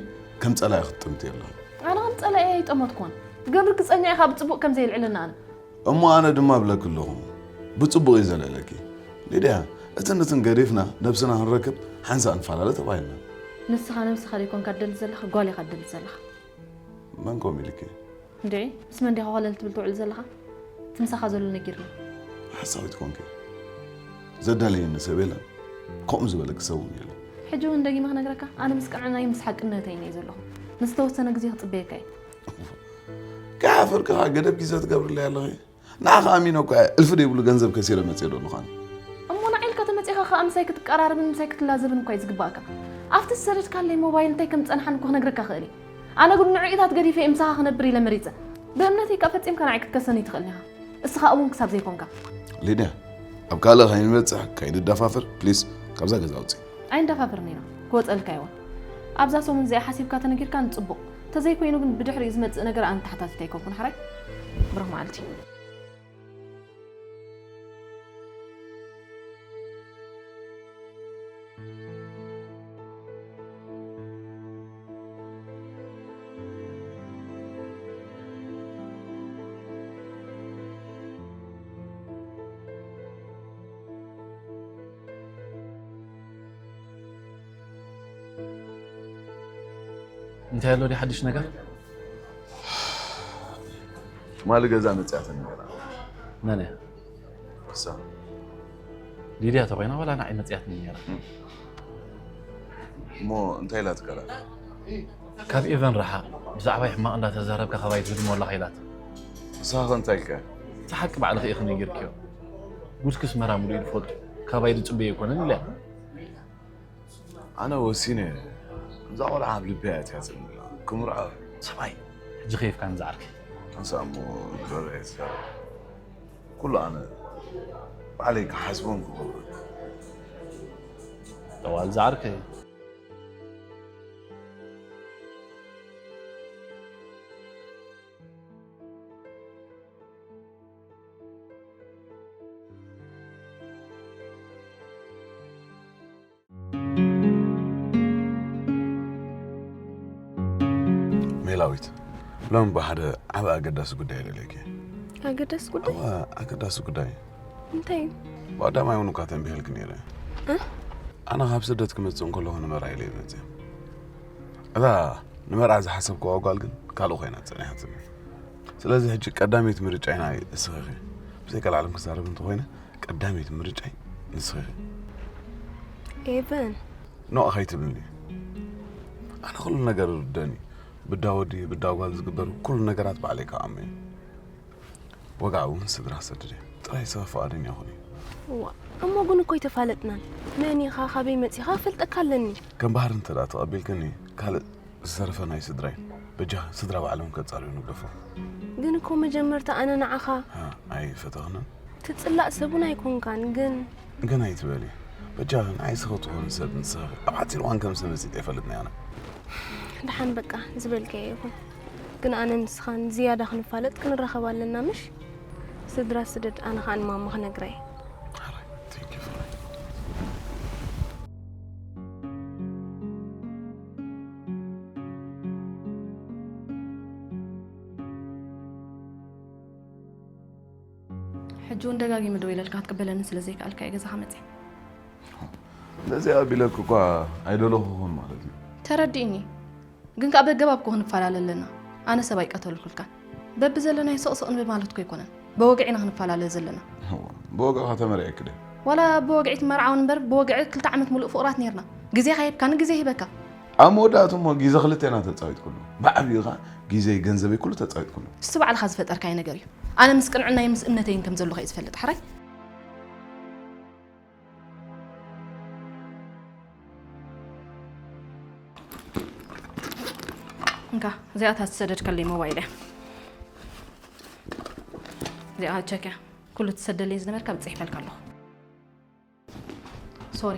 ከም ጸላኢ ክትጥምቲ ኣለኺ። ኣነ ከም ጸላኢ ኣይጠመትኩን። ግን ርግጸኛ ኢኻ ብጽቡቕ ከም ዘየልዕለና ኣነ። እሞ ኣነ ድማ እብለኪ ኣለኹ ብጽቡቕ እዩ ዘልዕለኪ። ሊድያ፣ እትን እትን ገዲፍና ነብስና ክንረክብ ሓንሳእ ንፈላለ ተባሂልና። ንስኻ ነብስኻ ዘይኮንካ ትደሊ ዘለኻ፣ ጓል ኢኻ ትደሊ ዘለኻ። መን ከምኡ ኢሉኪ? እንድዒ ምስ መን ዲኻ ኮለል ትብል ትውዕል ዘለኻ? እቲ ምሳኻ ዘሎ ነጊርኒ። ሓሳዊት ኮንኪ ዘዳለየኒ ሰብ የለን። ከምኡ ዝበለኪ ሰብ እውን የለን። ሕጂ እውን ደጊመ ክነግረካ ኣነ ምስ ቅንዕናይን ምስ ሓቅነተይን እየ ዘለኹ። ንዝተወሰነ ግዜ ክፅበየካ እየ። ከይሓፈርኪ ከዓ ገደብ ግዜ ትገብርለይ ኣለኺ። ንዓኺ ኣሚነ እኮ እየ እልፊ ዘይብሉ ገንዘብ ከሲረ መፅየ ዶ ኣለኹ ኣነ። እሞ ንዓይ ኢልካ ተመፂእኻ ከኣ ምሳይ ክትቀራረብን ምሳይ ክትላዘብን እኳ እዩ ዝግባእካ። ኣብቲ ዝሰደድካለይ ሞባይል እንታይ ከም ዝጸንሓኒ እኮ ክነግረካ ክእል እየ። ኣነ ግን ንዕኢታት ገዲፈ እየ ምሳኻ ክነብር ኢለ መሪጸ። ብእምነተይ ከኣ ፈጺምካ ንዓይ ክትከሰኒ ኣይትኽእልን ኢኻ። እስኻ እውን ክሳብ ዘይኮንካ። ሊድያ፣ ኣብ ካልእ ከይንበጽሕ ከይንደፋፍር፣ ፕሊስ፣ ካብዛ ገዛ ውጽእ። ኣይንደፋፍርን ኢና፣ ክወጸልካ ይውን። ኣብዛ ሰሙን እዚኣ ሓሲብካ ተነጊርካ ንጽቡቕ። ተዘይኮይኑ ግን ብድሕሪኡ ዝመጽእ ነገር ኣነ ተሓታቲት ኣይኮንኩን፣ ሓራይ? ብሩኽ መዓልቲ። እንታይ ኣሎ ድዩ ሓድሽ ነገር? ትማሊ ገዛ መጽያተን ነይራ። መን እያ? እሳ። ሊድያ ተኾይና ዋላ ንዓይ መጽያትኒ ነይራ? እም። እሞ እንታይ ኢላትካ ኣላ? ካብ ኤቨን ረሓቕ፣ ብዛዕባይ ሕማቕ እንዳተዛረብካ ካባይ ትህድሞ ኣለኻ ኢላት። ንስኻ ኸ እንታይ ኢልካ? እቲ ሓቂ ባዕልኺ ኢኺ ነጊርክዮ። ጉድኪስ መራ ሙሉእ እዩ ዝፈልጦ። ካባይ ዝጽበዮ ኣይኮነን ኢላ። ኣነ ወሲነ እየ። እዛ ቆልዓ ኣብ ልበይ ኣትያ ዘላ። ክምርዖ። ሰብኣይ፣ ሕጂ ከይፍካ ንዝዓርከይ። ኣንሳ እሞ ዘርአ ይዛረብ። ኩሉ ኣነ ባዕለይ ክሓስቦን ክገብሮን። ጠዋል ዝዓርከይ። ሜላዊት፣ ሎሚ ብሓደ ዓቢ ኣገዳሲ ጉዳይ ደልየኪ። ኣገዳሲ ጉዳይ? እዋ፣ ኣገዳሲ ጉዳይ። እንታይ እዩ? ብቐዳማይ እውን እኳ ተንቢሀልኪ ነይረ። እ? ኣነ ካብ ስደት ክመጽእ እንከለኹ ንመርዓ ኢለ እየ መጽእ። እዛ ንመርዓ ዝሓሰብክዋ ጓል ግን ካልእ ኮይና ጸኒሓትኒ። ስለዚ ሕጂ ቀዳመይቲ ምርጫይ ናይ እስኺ ኢኺ። ብዘይካ ላዕሎም ክዛረብ እንተኾይነ ቀዳመይቲ ምርጫይ ንስኺ ኢኺ። ኤቨን። ኖእ ከይትብልኒ። ኣነ ኩሉ ነገር ይርደኒ። ብዳ ወዲ፣ ብዳ ጓል ዝግበር ኩሉ ነገራት ባዕለይ ከኣሞ እየ። ወግዓዊ እውን ስድራ ክሰድድ እየ። ጥራይ ሰብ ፍቓደኛ ኩኒ። እዋ፣ እሞ ግን እኮ ኣይተፋለጥናን። መን ኢኻ፣ ካበይ መጺኻ፣ ክፈልጠካ ኣለኒ። ከም ባህሪ እንተ ደኣ ተቐቢልክኒ፣ ካልእ ዝተረፈ ናይ ስድራይ። በጃ ስድራ ባዕሎም ከጻርዩ ንግደፎ። ግን እኮ መጀመርታ ኣነ ንዓኻ ሃ፣ ኣይፈተኽንን። ትጽላእ ሰብ እውን ኣይኮንካን፣ ግን ግን ኣይትበሊ። በጃ ንዓይ ስኸ ትኾኒ ሰብ ንስኺ። ኣብ ሓጺር እዋን ከም ሰብ መጺጠ ኣይፈልጥን እየ ኣነ። ደሓን በቃ ዝበልካዮ ይኹን። ግን ኣነ ንስኻን ዝያዳ ክንፋለጥ ክንራኸብ ኣለና ምሽ? ስድራ ስደድ ኣነ ኸኣ ንማማ ክነግራ እየ። ሓራይ፣ thank you ፍቕረይ። ሕጂ እውን ደጋጊመ ደዊለልካ ክትቅበለኒ ስለ ዘይከኣልካ እየ ገዛኻ መፅየ። ነዚ ኣቢለክ እኳ ኣይደለኹኹን ማለት እዩ። ተረዲእኒ። ግን ከኣ በገባብ እኮ ክንፈላለ ኣለና። ኣነ ሰብ ኣይቀተልኩልካን። በብዘለናዮ ስቕ ስቕ ንብል ማለት እኮ ኣይኮነን። ብወግዒ ኢና ክንፈላለ ዘለና። እዋ፣ ብወግዒ ከተመርዕየኪ ዶ? ዋላ ብወግዒ ትመርዓውን እምበር፣ ብወግዒ ክልተ ዓመት ሙሉእ ፍቑራት ኔርና። ግዜኻ ሂብካኒ፣ ግዜ ሂበካ። ኣብ መወዳእቱ እሞ ግዜ ክልቴና ተጻዊትኩሉ። ብዓብዩ ኸኣ ግዜይ ገንዘበይ ኩሉ ተጻዊትኩሉ። እሱ ባዕልኻ ዝፈጠርካዮ ነገር እዩ። ኣነ ምስ ቅንዕናይ ምስ እምነተይን ከም ዘለኹ እየ ዝፈልጥ። ሕራይ? እንካ፣ እዚኣ እታ ዝሰደድካለይ ሞባይል እያ። እዚኣ ቸክ እያ። ኩሉ ትሰደለይ ዝነበርካ ብጽሒፈልካ ኣለኹ። ሶሪ።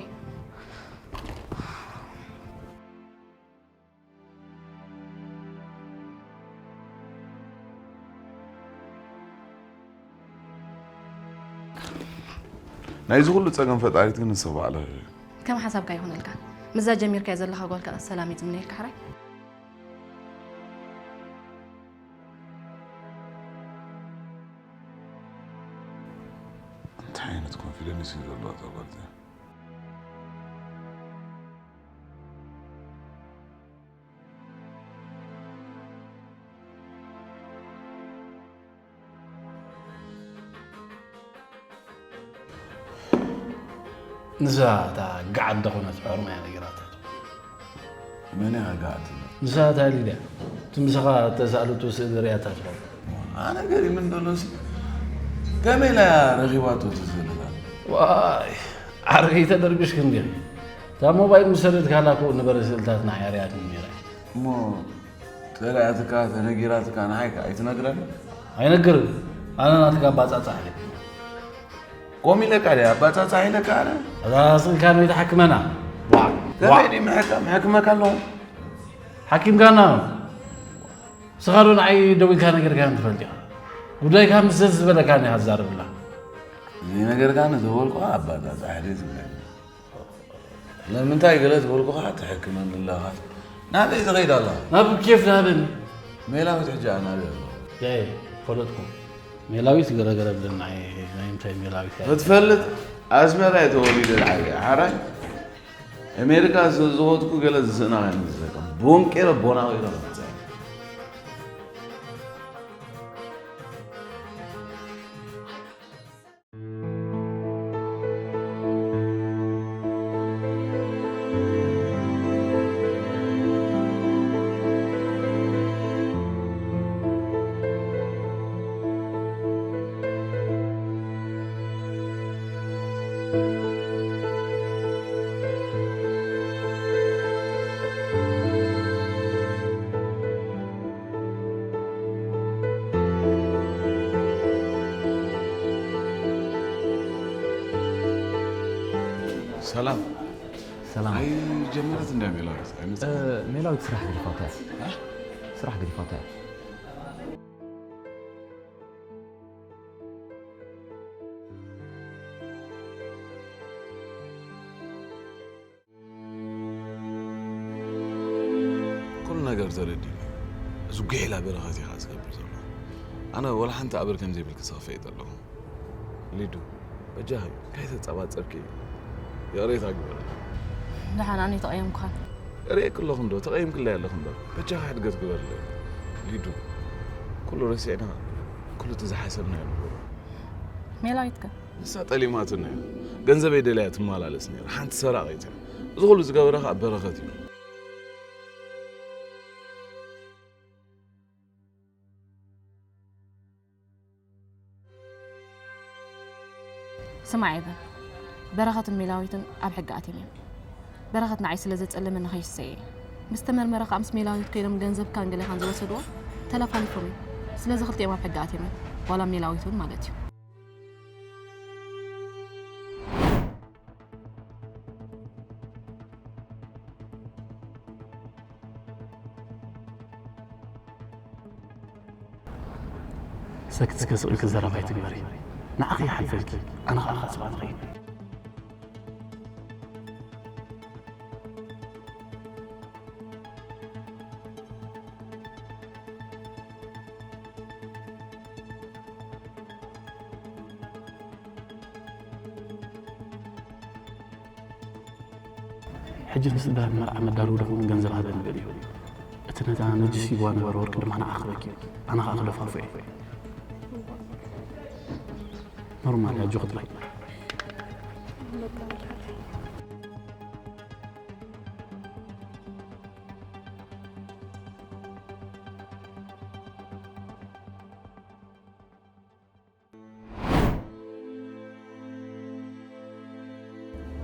ናይዚ ኩሉ ጸገም ፈጣሪት ግን ንስኺ ባዕልኺ። ከም ሓሳብካ ይኹነልካ። ምዛ ጀሚርካዮ ዘለኻ ጓል ከኣ ሰላም እዩ ዝምነየልካ ሕራይ። እንታይ ዓይነት ኮንፊደንስ እዩ ዘለዋ እዛ ጓል እዚኣ? ንሳ እታ ገዓት ዝኾነት ዑርማ እያ ነጊራታ። መን እያ ገዓት? ንሳ እታ ሊድያ፣ እቲ ምሳኻ እተሳእለቶ ስእሊ ርእያታ ትኸውን። ኣነ ገሪሙኒ ዘሎ ሲ፣ ከመይ ኢላ እያ ረኺባቶ እቲ ስእሊ እዛ? ዋይ፣ ዓርከይ ተደርግሽ ክንዲ እታ ሞባይል ምስ ሰደድካላ እኮ ነበረ ስእልታት ንዓይ ኣርያትኒ ነይራ። እሞ ተሪኣትካ ተነጊራትካ ንዓይ ከ ኣይትነግረኒ? ኣይነግርን። ኣነ ናትካ ኣባጻጻሕ እየ። ኮም ኢለካ ድየ ኣባጻጻሕ ኢለካ ኣነ? እዛ ስእልካ ነው ተሓክመና። ዋ፣ ዋ። ከመይ ድዩ ምሕካ-፣ ምሕክመካ ኣለኹ? ሓኪምካና። ንስኻ ዶ ንዓይ ደዊልካ ነጊርካዮም ትፈልጥ ኢኻ? ጉዳይካ ምስ ደስ ዝበለካ እያ ትዛረበላ። ዘይነገርካኒ ተበልኩኻ ኣባጻጻሕ ድየ ትብለኒ? ንምንታይ ገለ ዝበልኩኻ ትሕክመኒ ኣለኻ? ናበይ ዝኸይድ ኣለኻ? ናብ ኬፍ ዝሃበኒ። ሜላዊት ሕጂ ኣናበይ ኣለኹ? ያየ፣ ፈለጥኩ። ሜላዊት ገረገረ ብለና፣ ናይ፣ ናይ ምንታይ ሜላዊት እያ? ክትፈልጥ ኣስመራ እየ ተወሊደ ዝዓበየ። ሓራይ ኣሜሪካ ስለ ዝኸድኩ ገለ ዝስእና ከይመስለካ። ቦንቄረ ቦናቒረ መጽኣ። ሰላም። ሰላም። ኣይጀመረት እንዳ ሜላዊት? ኣይመጽኣትን? እ፣ ሜላዊት ስራሕ ገዲፋታ እያ። እ? ስራሕ ገዲፋታ እያ። ኩሉ ነገር ተረዲኡ። እዚ ጉሒላ በረኸት እዩ ከዓ ዝገብር ዘሎ። ኣነ ወላ ሓንቲ ኣበር ከም ዘይብልኪ ዝኸፍአ እዩ ዘለኹ። ሊዱ፣ በጃኺ፣ ከይተጸባጸብኪ ይቕሬታ ግበርለይ። ደሓን፣ ኣነ ተቐየምኩኻን። እርእየኪ ኣለኹ እንዶ፣ ተቐይምክለይ ኣለኹ እምበር። በጃኺ ሕድገት ግበርለይ። ሊዱ፣ ኩሉ ረሲዕና፣ ኩሉ እቲ ዝሓሰብናዮ ንግበሮ። ሜላዊት ከ? ንሳ ጠሊማትና እያ። ገንዘበይ ደልያ ትመላለስ ነይራ። ሓንቲ ሰራቒት እያ። እዚ ኩሉ ዝገበረ ኸኣ በረኸት እዩ። ስማዕ ኤቨን፣ በረኸትን ሜላዊትን ኣብ ሕጊ ኣትዮም እዮም። በረኸት ንዓይ ስለ ዘጸለመኒ ከይስሰየ እየ። ምስ ተመርመረ ከኣ ምስ ሜላዊት ኮይኖም ገንዘብካን ገለኻን ዝወሰድዎ ተለፋሊፎም እዮም። ስለዚ ክልቲኦም ኣብ ሕጊ ኣትዮም እዮም። ዋላ ሜላዊት እውን ማለት እዩ። ሰክት እስከ ስቕ ኢልኪ ዘረባ ኣይትግበሪ። ንዓኺ ይሓልፈልኪ፣ ኣነ ኸኣ ክዓጽባ ንኸይድ። ሕጂ ንስድራ መርዓ መዳለዊ ዶ ክኸውን ገንዘብ ሃበኒ ገሊኡ። እቲ ነታ ነጅስ ሂብዋ ነበረ ወርቂ ድማ ንዓ ክበኪ። ኣነ ኸኣ ክደፋፍኦ እየ። ኖርማል እያ፣ ኣጆኺ ጥራይ።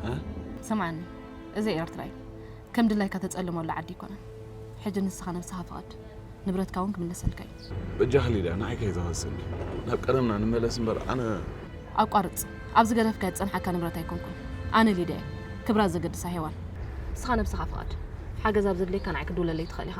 እ? ስምዓኒ፣ እዚ ኤርትራ እዩ። ከም ድላይካ ተጸልመሉ ዓዲ ኣይኮነን። ሕጂ ንስኻ ነብስኻ ፍቐድ። ንብረትካ እውን ክምለሰልካ እዩ። በጃኺ ሊድያ፣ ንዓይ ከይትኸስኒ። ናብ ቀደምና ንመለስ እምበር ኣነ ኣቋርጽ። ኣብዚ ገደፍካ ዝጸንሓካ ንብረት ኣይኮንኩን። ኣነ ሊድያ እየ። ክብራ ዘገድሳ ሄዋን። ንስኻ ነብስኻ ፍቐድ። ሓገዝ ኣብ ዘድልየካ ንዓይ ክትድውለለይ ትኽእል ኢኻ።